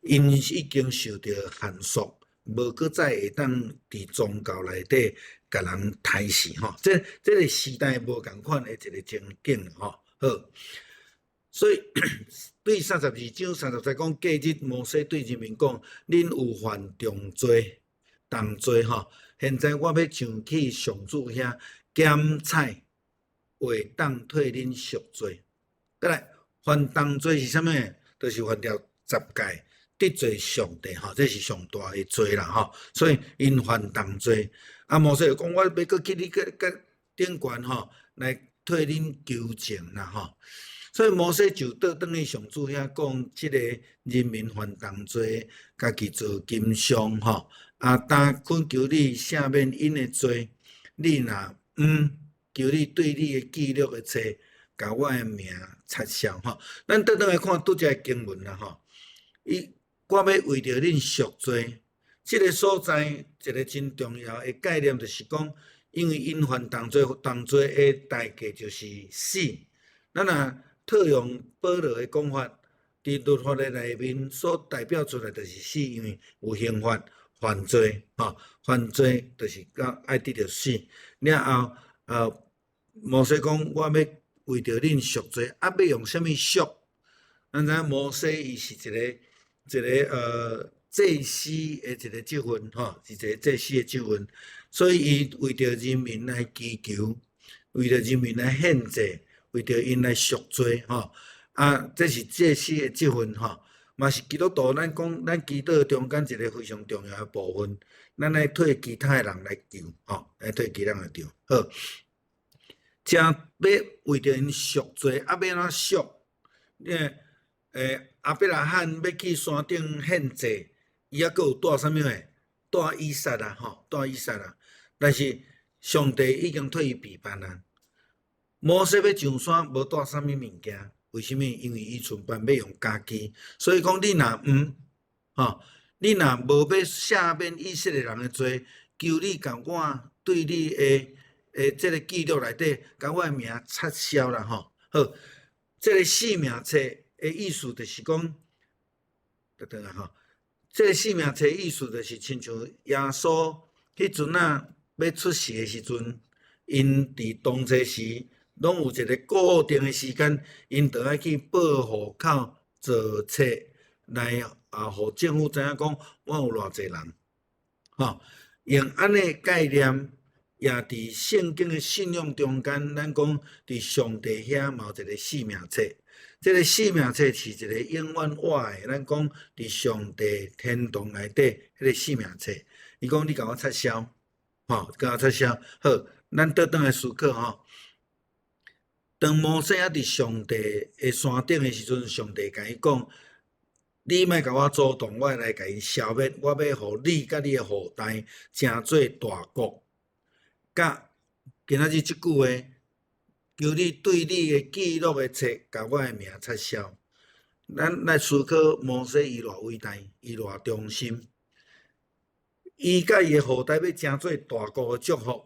S1: ，𪜶已經受著限束，無閣再會當佇宗教內底共人刣死吼。這個時代無仝款的一個情景吼。好，所以對32章30節講，隔日摩西對人民講：恁有犯重罪、重罪吼。現在我欲上去上主遐檢採，會當替恁贖罪。閣來，犯重罪是啥物？就是犯著十誡，得罪上帝吼，這是上大的罪啦吼。所以𪜶犯重罪，啊，摩西就講：我欲閣去你閣頂懸吼，來替恁求情啦吼。所以摩西就倒轉去上主遐講，這個人民犯重罪，家己做金像吼。啊，當懇求你赦免𪜶的罪，你若毋求你對你的記錄的冊，共我的名擦消吼。咱倒轉來看拄才的經文啦吼。伊我欲為著恁贖罪，這個所在一個真重要的概念，就是講，因為𪜶犯重罪，重罪的代價就是死。咱若套用保羅的講法，佇律法的內面所代表出來就是死，因為有刑罰犯罪，吼，犯罪就是講愛得著死。了後，摩西講我欲為著恁贖罪，啊，欲用啥物贖？咱知影摩西伊是一個祭司的一個職分，吼，是一個祭司的職分，所以伊為著人民來祈求，為著人民來獻祭，為著𪜶來贖罪，吼，啊，這是祭司的職分，吼，嘛是基督徒咱講咱祈禱中間一個非常重要的部分，咱愛替其他的人來求，吼，來替其他人來求，好。這欲為著𪜶贖罪，啊，欲按怎贖？亞伯拉罕欲去山頂獻祭，伊猶閣有帶啥物貨？帶以撒啊，吼，帶以撒啊。但是上帝已經替伊備辦啊。摩西欲上山，無帶啥物物件，為啥物？因為伊準備欲用家己，所以講你若毋，吼，你若無欲赦免以色列人的罪，求你共我對你的這個記錄內底，共我的名擦消啦，吼。好，這個死命冊的意思就是講，等等啊吼，這個死命冊意思就是親像耶穌彼陣仔欲出世的時陣，𪜶佇當初時攏有一個固定的時間，𪜶就愛去報戶口做冊來啊，予政府知影講我有偌濟人，吼，用按呢概念。也佇聖經的信仰中間，咱講佇上帝遐嘛有一個死命冊，這個死命冊是一個永遠活的。咱講佇上帝天堂內底彼個死命冊，伊講你共我擦消，吼，共我擦消，好，咱倒轉來思考吼，當摩西猶佇上帝的山頂的時陣，上帝共伊講：你莫共我阻擋，我會來共𪜶消滅，我欲予你佮你的後代成做大國。佮今仔日這句話，求你對你的記錄的冊，共我的名擦消。咱來思考摩西伊偌偉大，伊偌忠心，伊佮伊的後代欲成做大國的祝福，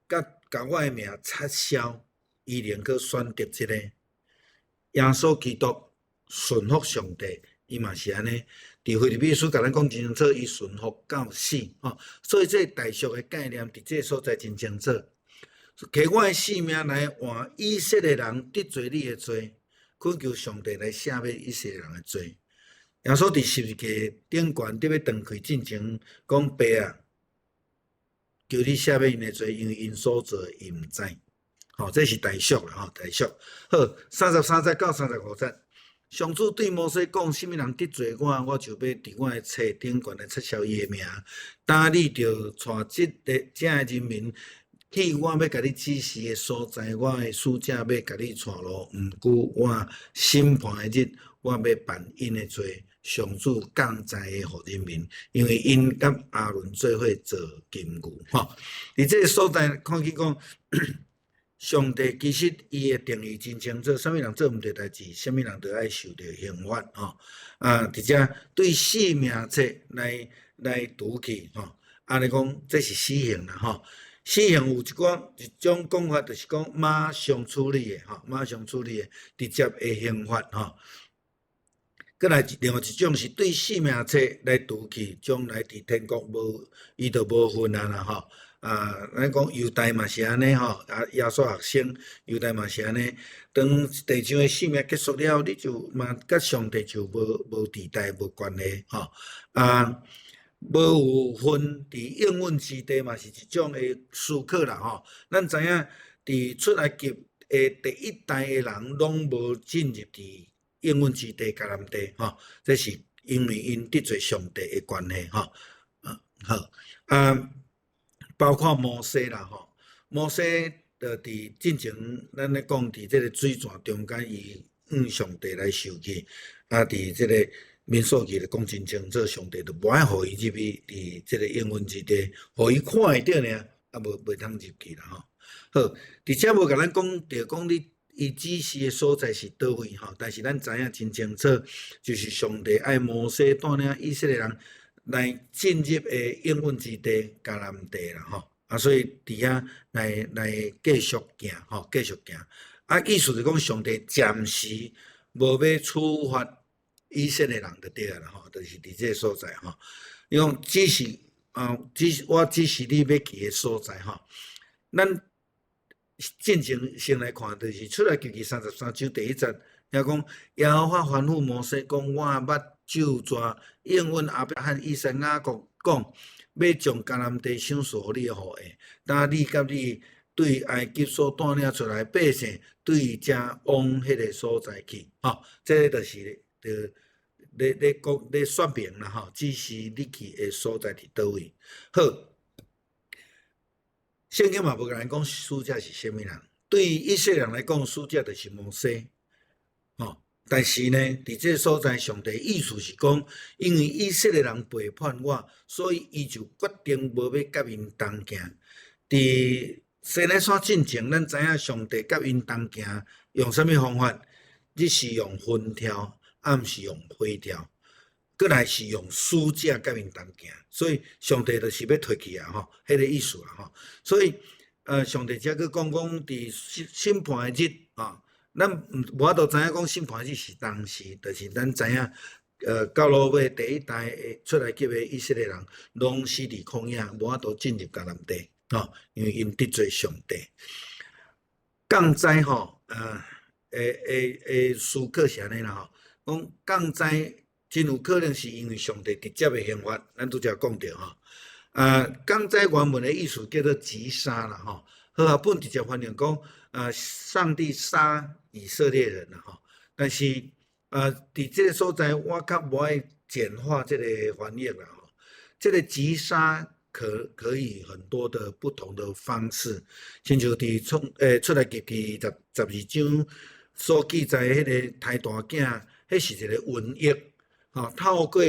S1: 佮共我的名擦消，伊寧可選擇這個。耶穌基督順服上帝，伊嘛是按呢。佇腓立比書共咱講真清楚，伊順服到死，吼。所以這個代贖的概念，佇這個所在真清楚。摕我的性命來換以色列人得罪你的罪，懇求上帝來赦免以色列人的罪。耶穌佇十字架頂懸佇欲斷氣進前，講爸啊，求你赦免𪜶的罪，因為𪜶所做的𪜶毋知。吼，這是代贖啦，吼，代贖。好，33節到35節，上主對摩西講：啥物人得罪我，我就欲佇我的冊頂懸來擦消伊的名。今你著帶這个遮的人民去我欲共你指示的所在，我的使者欲共你帶路。毋過我審判的日，我欲辦𪜶的罪。上主降災予人民，因為𪜶佮亞倫做伙做金牛。吼，佇這个所在看見講，上帝其實伊的定義真清楚，啥物人做毋對代誌，啥物人就愛受著刑罰吼。啊，佇遮對生命冊來除去吼，按呢講這是死刑啦吼。死刑有一寡一種講法，就是講馬上處理的吼，馬上處理的直接的刑罰吼。閣來另外一種是對生命冊來除去，將來佇天國無伊就無份啊啦吼。啊，咱講猶大嘛是按呢吼，啊，耶穌學生猶大嘛是按呢。當地上的生命結束了，你就嘛佮上帝就無佇代無關係吼。啊，無有份佇應允之地嘛是一種的思考啦吼。咱知影佇出埃及的第一代的人攏無進入佇應允之地迦南地吼，這是因為𪜶得罪上帝的關係吼。啊好啊。包括摩西啦吼，摩西就佇進前，咱咧講佇這個水泉中間，伊向上帝來受氣，啊，佇這個民數記咧講真清楚，上帝就無愛予伊入去佇這個應允之地，予伊看會著爾，啊無袂通入去啦吼。好，佇遮無共咱講著講你伊指示的所在是佗位吼，但是咱知影真清楚，就是上帝愛摩西帶領以色列人來進入的應允之地迦南地啦吼，啊，所以佇遐來繼續行吼，繼續行。啊，意思是講上帝暫時無欲處罰以色列人就對啊啦吼，就是佇這个所在吼。伊講只是啊，只是我指示你欲去的所在吼。咱進前先來看，就是出埃及記33章第1節，遐講耶和華吩咐摩西講：我目睭蛇應允亞伯拉罕、以撒、雅各講，欲將迦南地賞賜予你的後裔。今你佮你對埃及所帶領出來百姓，對遮往彼个所在去。吼，這个就是著咧講咧說明啦吼，指示你去的所在佇佗位。好，聖經嘛無共咱講使者是啥物人。對以色列人來講，使者就是摩西。吼，但是呢，佇這个所在，上帝意思是講，因為以色列人背叛我，所以伊就決定無欲佮𪜶同行。佇西奈山進前，咱知影上帝佮𪜶同行用啥物方法？日是用雲柱，暗是用火柱，閣來是用使者佮𪜶同行。所以上帝就是欲退去啊，吼，彼个意思啦，吼。所以，上帝才閣講講佇審判的日，啊。咱無法度知影講審判日是當時，就是咱知影，到落尾第一代的出埃及的以色列人，攏死佇曠野，無法度進入迦南地，吼，因為𪜶得罪上帝。降災吼，會思考是按呢啦吼，講降災真有可能是因為上帝直接的刑罰，咱拄才講著吼。啊，降災原文的意思叫做擊殺啦吼，和合本直接翻譯講，啊，上帝殺以色列人啦吼。但是啊，佇這个所在，我較無愛簡化這个翻譯啦吼。這个擊殺可以很多的不同的方式，親像佇出埃及記十二章所記載彼个胎大囝，彼是一个瘟疫，吼，透過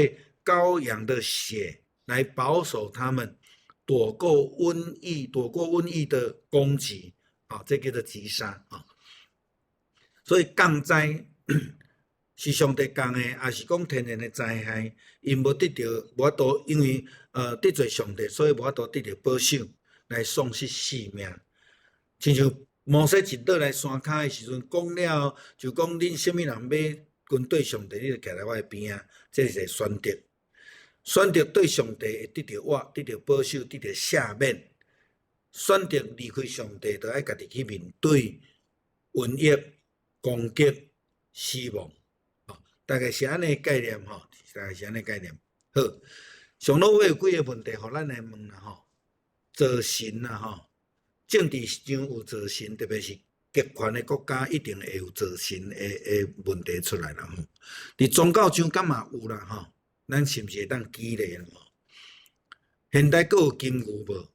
S1: 羔羊的血來保守他們躲過瘟疫，躲過瘟疫的攻擊，啊，這叫做擊殺啊。所以降災是上帝降的，抑是講天然的災害，𪜶無得著無法度，因為得罪上帝，所以無法度得著保守來喪失性命。親像摩西一落來山跤的時陣，講了就講恁啥物人欲軍對上帝，你就徛來我的邊仔，這是一個選擇。選擇對上帝會得著活，得著保守，得著赦免。選擇離開上帝，就愛家己去面對瘟疫、攻擊、死亡。大概是按呢概念吼，大概是按呢概念。好，上落尾有幾个問題，予咱來問啦吼。造神啦吼，政治上有造神，特別是極權的國家，一定會有造神的問題出來啦吼。佇宗教上敢嘛有啦吼，咱是毋是會當舉例啦吼？現代閣有金牛無？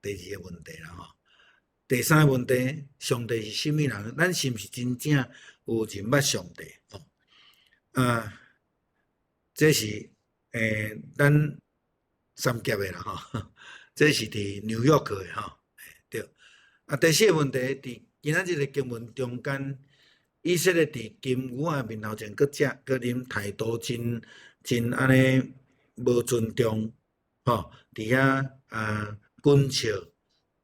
S1: 第二个問題啦吼。第三个問題，上帝是啥物人？咱是毋是真正有認捌上帝？吼？啊，這是咱三峽的啦吼，這是佇紐約的吼，對。啊，第四个問題，佇今仔日的經文中間，以色列佇金牛仔面頭前閣食閣啉，態度真真按呢無尊重，吼，佇遐啊滾笑，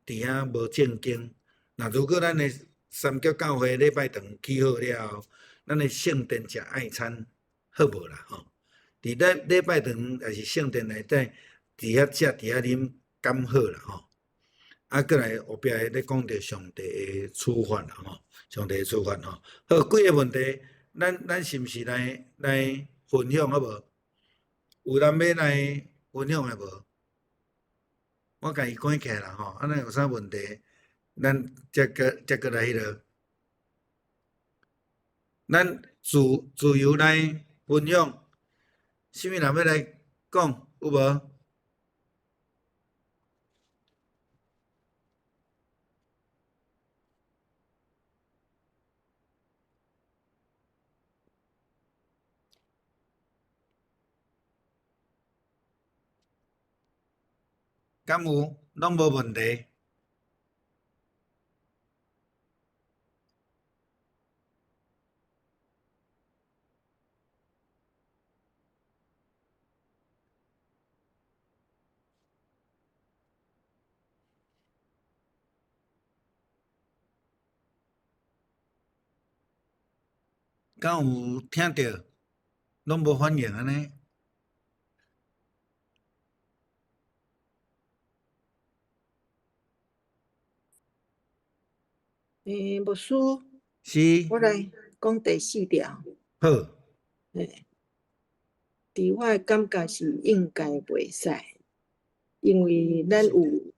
S1: 佇遐無正經。若如果咱的三峽教會禮拜堂起好了後，咱的聖殿食愛餐好無啦吼？佇咱禮拜堂抑是聖殿內底，佇遐食佇遐啉，敢好啦吼？啊，閣來後壁咧講著上帝的處罰啦吼，上帝的處罰吼。好，幾个問題，咱是毋是來分享好無？有人欲來分享的無？我共伊關起來啦吼，啊，若有啥問題，咱才閣來彼落。咱自由來分享，啥物人欲來講有無？敢有？攏無問題。敢有聽著？攏無反應按呢？
S2: 牧師，
S1: 是。
S2: 我來講第四條。
S1: 好。
S2: 佇我的感覺是應該袂使，因為咱有，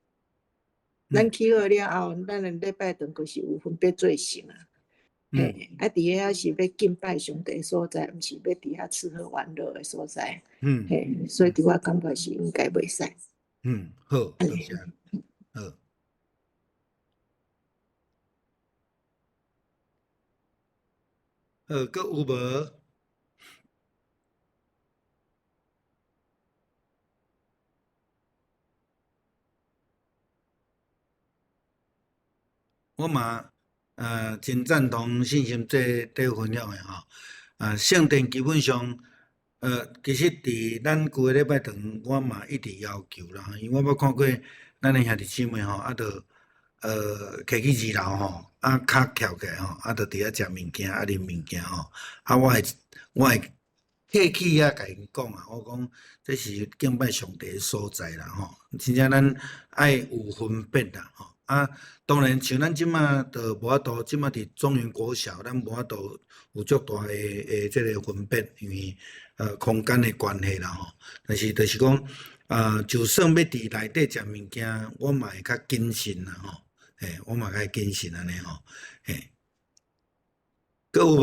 S2: 咱起好了後，咱的禮拜堂閣是有分別做聖啊。嘿，啊，佇遐是欲敬拜上帝所在，毋是欲佇遐吃喝玩樂的所在。嘿，所以佇我感覺是應該袂使。
S1: 嗯，好，多謝。好。好，閣有無？我嘛，真贊同信心這分享的吼。啊，聖殿基本上，其實佇咱舊个禮拜堂，我嘛一直要求啦，因為我捌看過咱的兄弟姊妹吼，啊，就徛去二樓吼，啊，跤翹起來吼，啊，就佇遐食物件，啊，啉物件吼，啊，我會客氣啊，共𪜶講啊，我講這是敬拜上帝的所在啦吼，真正咱愛有分別啦吼。啊，當然像咱這馬就無法度，這馬佇中原國小，咱無法度有足大的這个分別，因為空間的關係啦吼。但是就是講，啊，就算欲佇內底食物件，我嘛會較謹慎啦吼。嘿，我嘛較謹慎按呢吼。嘿，閣有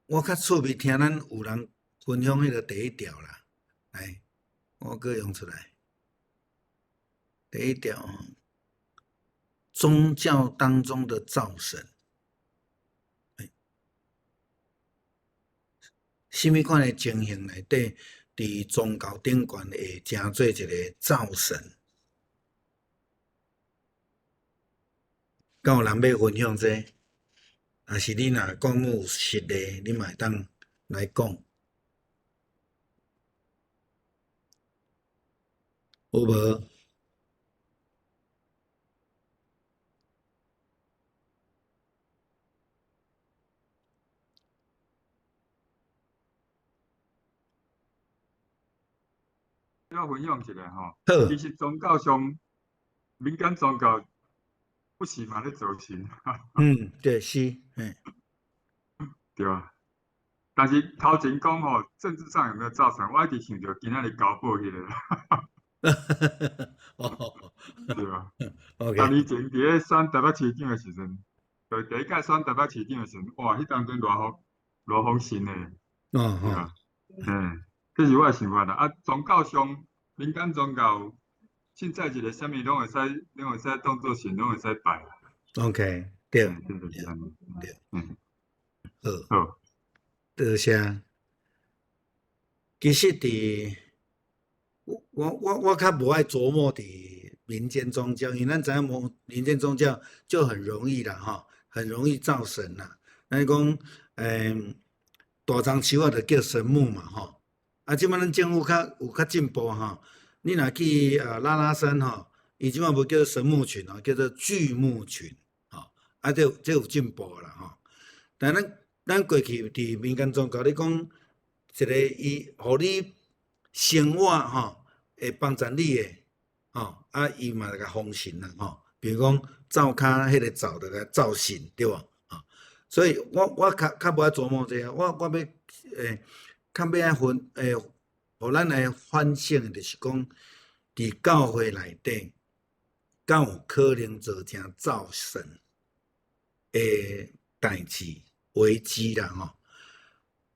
S1: 無？我較趣味聽咱有人分享彼個第一條啦，來，我閣用出來。第一條，宗教當中的造神，啥物款的情形內底，佇宗教頂懸會成做一個造神？敢有人欲分享這個？抑是你若講有實例，你嘛會當來講。有無？
S3: 我分享一下吼，
S1: 好。
S3: 其實宗教上，民間宗教不是嘛咧造神。
S1: 嗯，對，是，嘿。
S3: 對啊。但是頭前講吼，政治上有沒有造成？我一直想著今仔日交保彼个。
S1: 哦，
S3: 對啊。
S1: OK。
S3: 十年前佇咧選台北市長的時陣，就第一屆選台北市長的時陣，哇，彼當陣偌風偌風神的。對啊。嗯，這是我的想法啦。啊，宗教上，民間宗教，凊彩一个啥物攏會使，攏會使當做神，攏會使拜。
S1: OK，對。
S3: 對，就是按呢。
S1: 對。
S3: 嗯。
S1: 好。
S3: 好。
S1: 多謝。其實佇我較無愛琢磨佇民間宗教，因為咱知影無民間宗教就很容易啦，吼，很容易造神啦。咱講，大樟樹仔就叫神木嘛，吼。啊，這擺咱政府較有較進步吼，你若去拉拉山吼，伊這擺無叫神木群哦，叫做巨木群，吼。啊，這有進步啦，吼。但咱過去佇民間宗教，你講一个伊予你生活吼，會幫助你的，吼，啊，伊嘛會共封神啦，吼。比如講灶跤彼个灶就共灶神，對無？吼，所以我較無愛琢磨這个，我欲較欲愛分予咱來反省的，就是講，佇教會內底，敢有可能造成灶神的代誌危機啦，吼。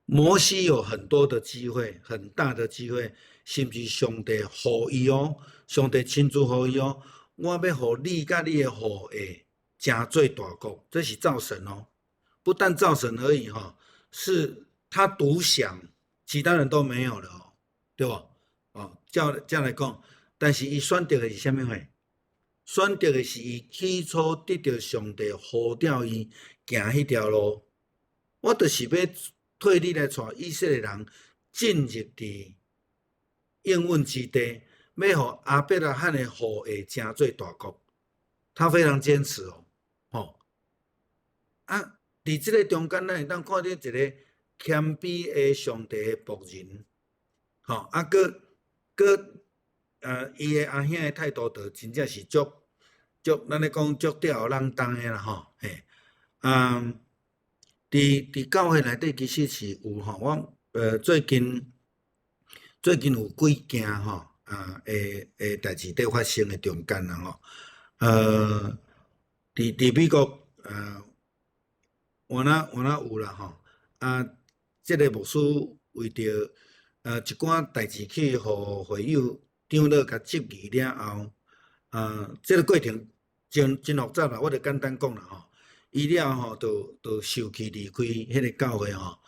S1: 摩西有很多的機會，很大的機會，甚至上帝予伊哦，上帝親自予伊哦，我欲予你佮你的後裔成做大國，這是造神哦，不但造神而已哈，是他獨享，其他人都沒有了哦，對無？哦，照來講，但是伊選擇的是啥物貨？選擇的是伊起初得著上帝呼召伊行彼條路，我就是欲替你來帶以色列人進入佇應允之地，欲予亞伯拉罕的後裔成做大國，他非常堅持哦，吼。啊，佇這個中間，咱會當看著一個謙卑的上帝的僕人，吼，啊，閣，伊的阿兄的態度，就真正是足足，咱咧講足吊兒郎當的啦，吼，嘿，啊。佇教會內底其實是有吼，我最近有幾件吼啊的代誌佇發生的中間啦吼，佇美國原來有啦吼，啊，這个牧師為著一寡代誌去予會友長老共質疑了後，啊，這个過程真真複雜啦，我就簡單講啦吼。伊了後就受氣離開彼个教會吼，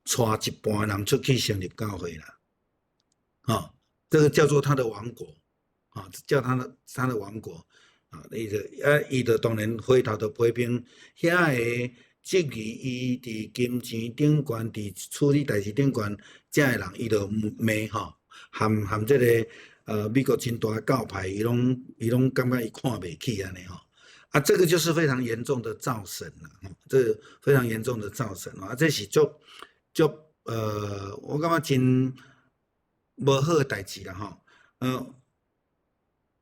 S1: 帶一半人出去成立教會啦，吼，這個叫做他的王國，啊，叫他的王國，啊，伊就啊，伊就當然回頭就批評遐个質疑伊佇金錢頂懸，佇處理代誌頂懸，遮个人伊就罵吼，含這个美國真大教派，伊攏感覺伊看袂起按呢吼。啊，這個就是非常嚴重的造神啦，這個非常嚴重的造神啊，這是足足我感覺真無好的代誌啦吼。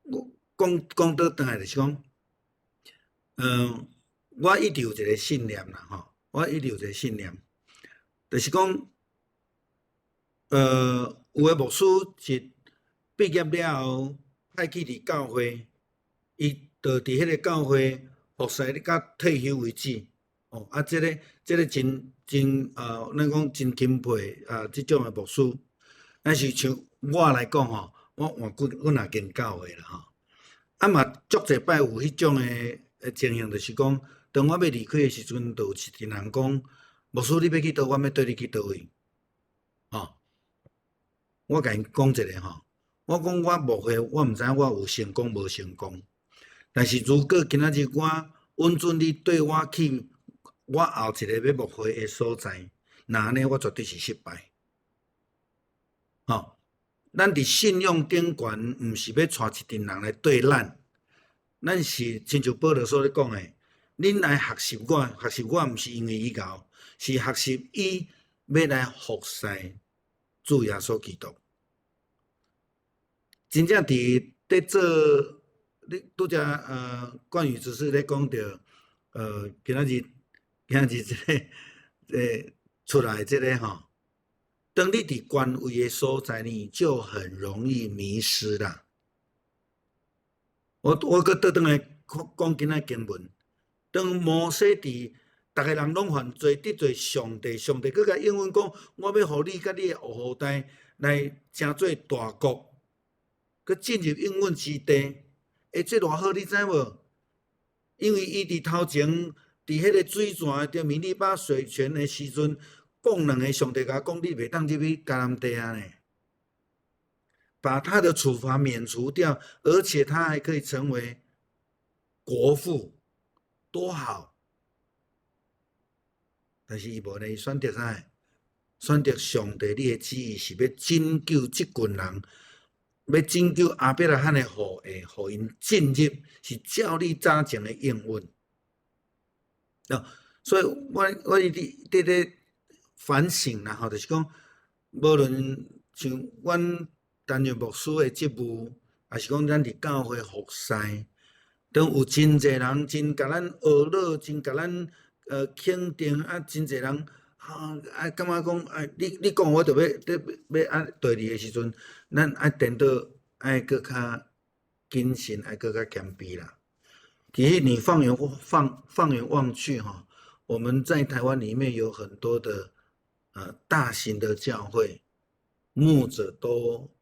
S1: 我講講倒轉來就是講，我一直有一個信念啦吼，我一直有一個信念，就是講，有的牧師一畢業了後，派去佇教會，伊就佇彼個教會服侍你到退休為止，哦，啊，這個真真咱講真欽佩啊，這種的牧師。但是像我來講吼，我換骨阮也間教會啦吼。啊嘛，足濟擺有彼種的情形，就是講，當我欲離開的時陣，就有一群人講：牧師，你欲去佗，我欲綴你去佗位。吼，我共𪜶講一下吼，我講我牧會，我毋知影我有成功無成功。但是如果今仔日我允准你綴我去我後一个欲牧會的所在，那按呢我絕對是失敗。吼，咱佇信仰頂懸，毋是欲帶一陣人來綴咱，咱是親像保羅所咧講的，恁來學習我，學習我毋是因為伊𠢕，是學習伊欲來服侍主耶穌基督。真正佇咧做，你拄才關於只是咧講著，今仔日這个出來這个吼，當你佇權位的所在，你就很容易迷失啦。我閣倒轉來講今仔經文，當摩西佇逐个人攏犯罪得罪上帝，上帝閣共應允講，我欲予你佮你的後代來成做大國，閣進入應允之地。欸，這偌好，你知無？因為伊佇頭前，佇彼个水泉，佇米利巴水泉的時陣，講兩个上帝共伊講，你袂當入去迦南地啊呢。把他的處罰免除掉，而且他還可以成為國父，多好！但是伊無呢，伊選擇啥？選擇上帝，你的旨意是欲拯救這群人，欲拯救亞伯拉罕的後裔，予𪜶進入，是照你早前的應允。所以我一直佇咧反省啦，吼，就是講，無論像阮擔任牧師的職務，抑是講咱佇教會服侍，當有真濟人真共咱呵咾，真共咱肯定啊，真濟人啊啊感覺講啊，你講我就欲欲欲啊綴你的時陣，咱愛顛倒愛閣較謹慎，愛閣較謙卑啦。其實你放眼望去哈，我們在台灣裡面有很多的大型的教會，牧者都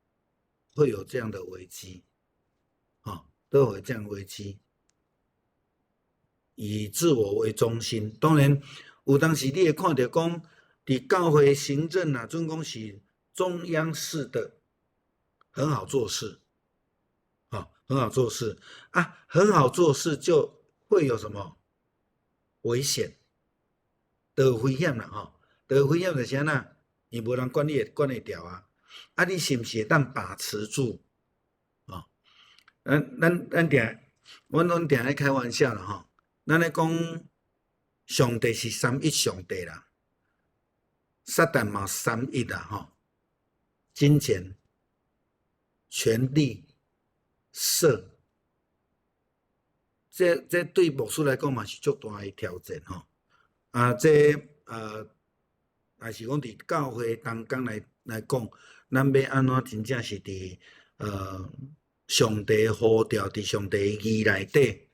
S1: 會有這樣的危機，啊，都會這樣危機，以自我為中心。當然，有當時你會看著講，佇教會行政啊，總講是中央式的，很好做事，啊，很好做事啊，很好做事就會有什麼危險，就有危險啦，吼，就有危險就是按怎，伊無人管你會管會牢啊，啊，你是毋是會當把持住？哦，咱定，阮攏定咧開玩笑啦，吼，咱咧講上帝是三一上帝啦，撒旦嘛三一啦，吼，金錢、權力、色，這對牧師來講嘛是足大的挑戰吼。啊，這也是講佇教會當中來講，咱欲按怎真正是佇上帝呼召，佇上帝義內底，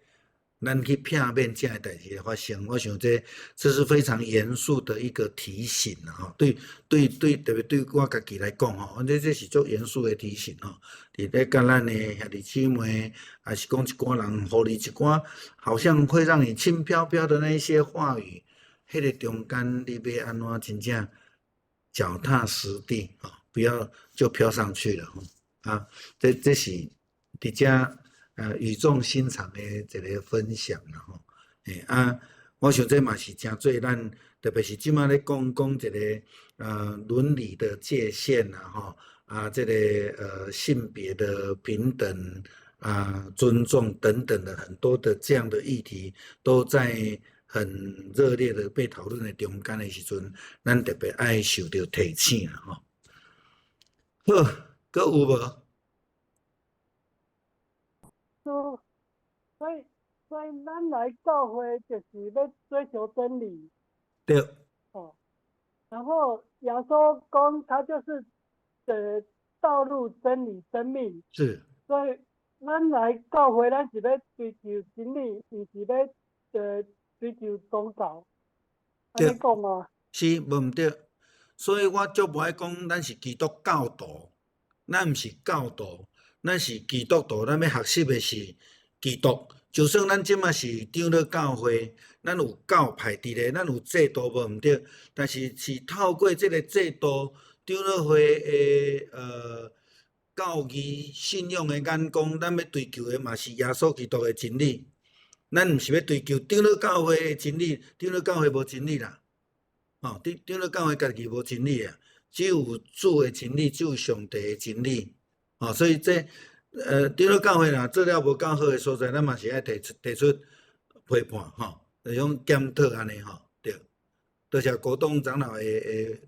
S1: 咱去避免這樣的代誌發生。我想這是非常嚴肅的一個提醒啦，吼，對對對，特別對我家己來講吼，這是足嚴肅的提醒吼。佇咧佮咱的兄弟姊妹，抑是講一寡人，予你一寡好像會讓你輕飄飄的那一些話語，彼個中間你欲按怎真正腳踏實地啊，不要就飄上去了吼。啊，這是佇遮語重心長的一個分享啦吼。欸啊，我想這嘛是誠做咱，特別是這馬咧講講一個倫理的界限啦吼，啊，這個性別的平等啊、尊重等等的很多的這樣的議題，都在很熱烈的被討論的中間的時陣，咱特別愛受著提醒啦吼。好，閣有無？
S4: 所以咱來教會就是欲追求真理。
S1: 對。
S4: 哦，然後耶穌講他就是道路、真理、生命。
S1: 是。
S4: 所以咱來教會，咱是欲追求真理，毋是欲追求宗教。按呢講無？
S1: 是，無毋對。所以我足無愛講咱是基督教徒，咱毋是教徒，咱是基督徒，咱欲學習的是基督。就算咱這馬是長老教會，咱有教派佇咧，咱有制度無毋對，但是是透過這个制度，長老會的教義信仰的眼光，咱欲追求的嘛是耶穌基督的真理。咱毋是欲追求長老教會的真理，長老教會無真理啦。吼，長老教會家己無真理啊，只有主的真理，只有上帝的真理。吼，所以這長老教會若做了無夠好的所在，咱嘛是愛提出批判吼，就是講檢討按呢吼，對。多謝國東長老的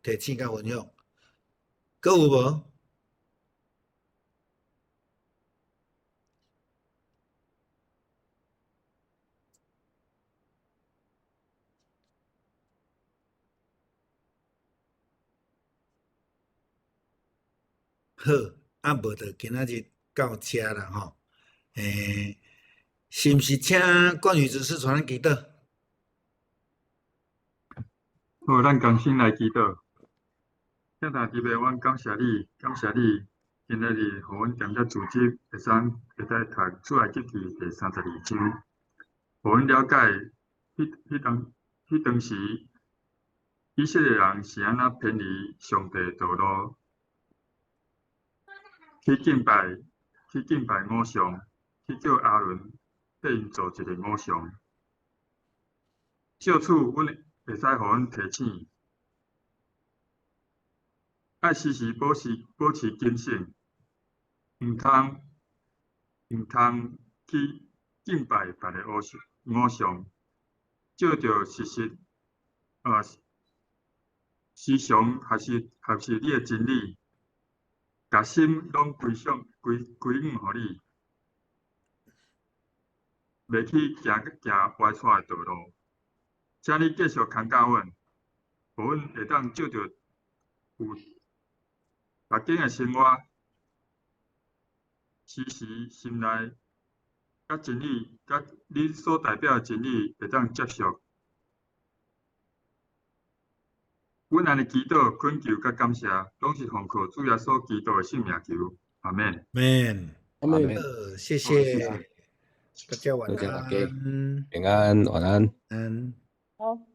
S1: 提醒佮分享。閣有無？好，啊無就今仔日到遮啦吼。是毋是請關於執事帶咱祈禱？
S3: 好，咱共心來祈禱。天父慈悲，阮感謝你，感謝你，今仔日予阮踮遮組織，會使讀出埃及記第32章，予阮了解，彼當時以色列人是按怎偏離上帝道路，去敬拜偶像，去叫亞倫替𪜶做一个偶像。借此，阮會使予阮提醒，愛時時保持警醒，毋通去敬拜別个偶像，照著事實，時常學習你的真理，共心攏歸向歸歸向予你，袂去行歪錯的道路。請你繼續看教阮，予阮會當照著有逐天的生活，時時心內佮真理，佮你所代表的真理會當接觸。阮按呢祈禱、懇求佮感謝，攏是奉靠主耶穌基督的聖名求。阿們。
S1: 阿們。
S5: 阿們。
S1: 好，謝謝。大家晚
S5: 多謝大家
S1: 安。
S5: 平安，晚安。
S1: 安。
S4: 好。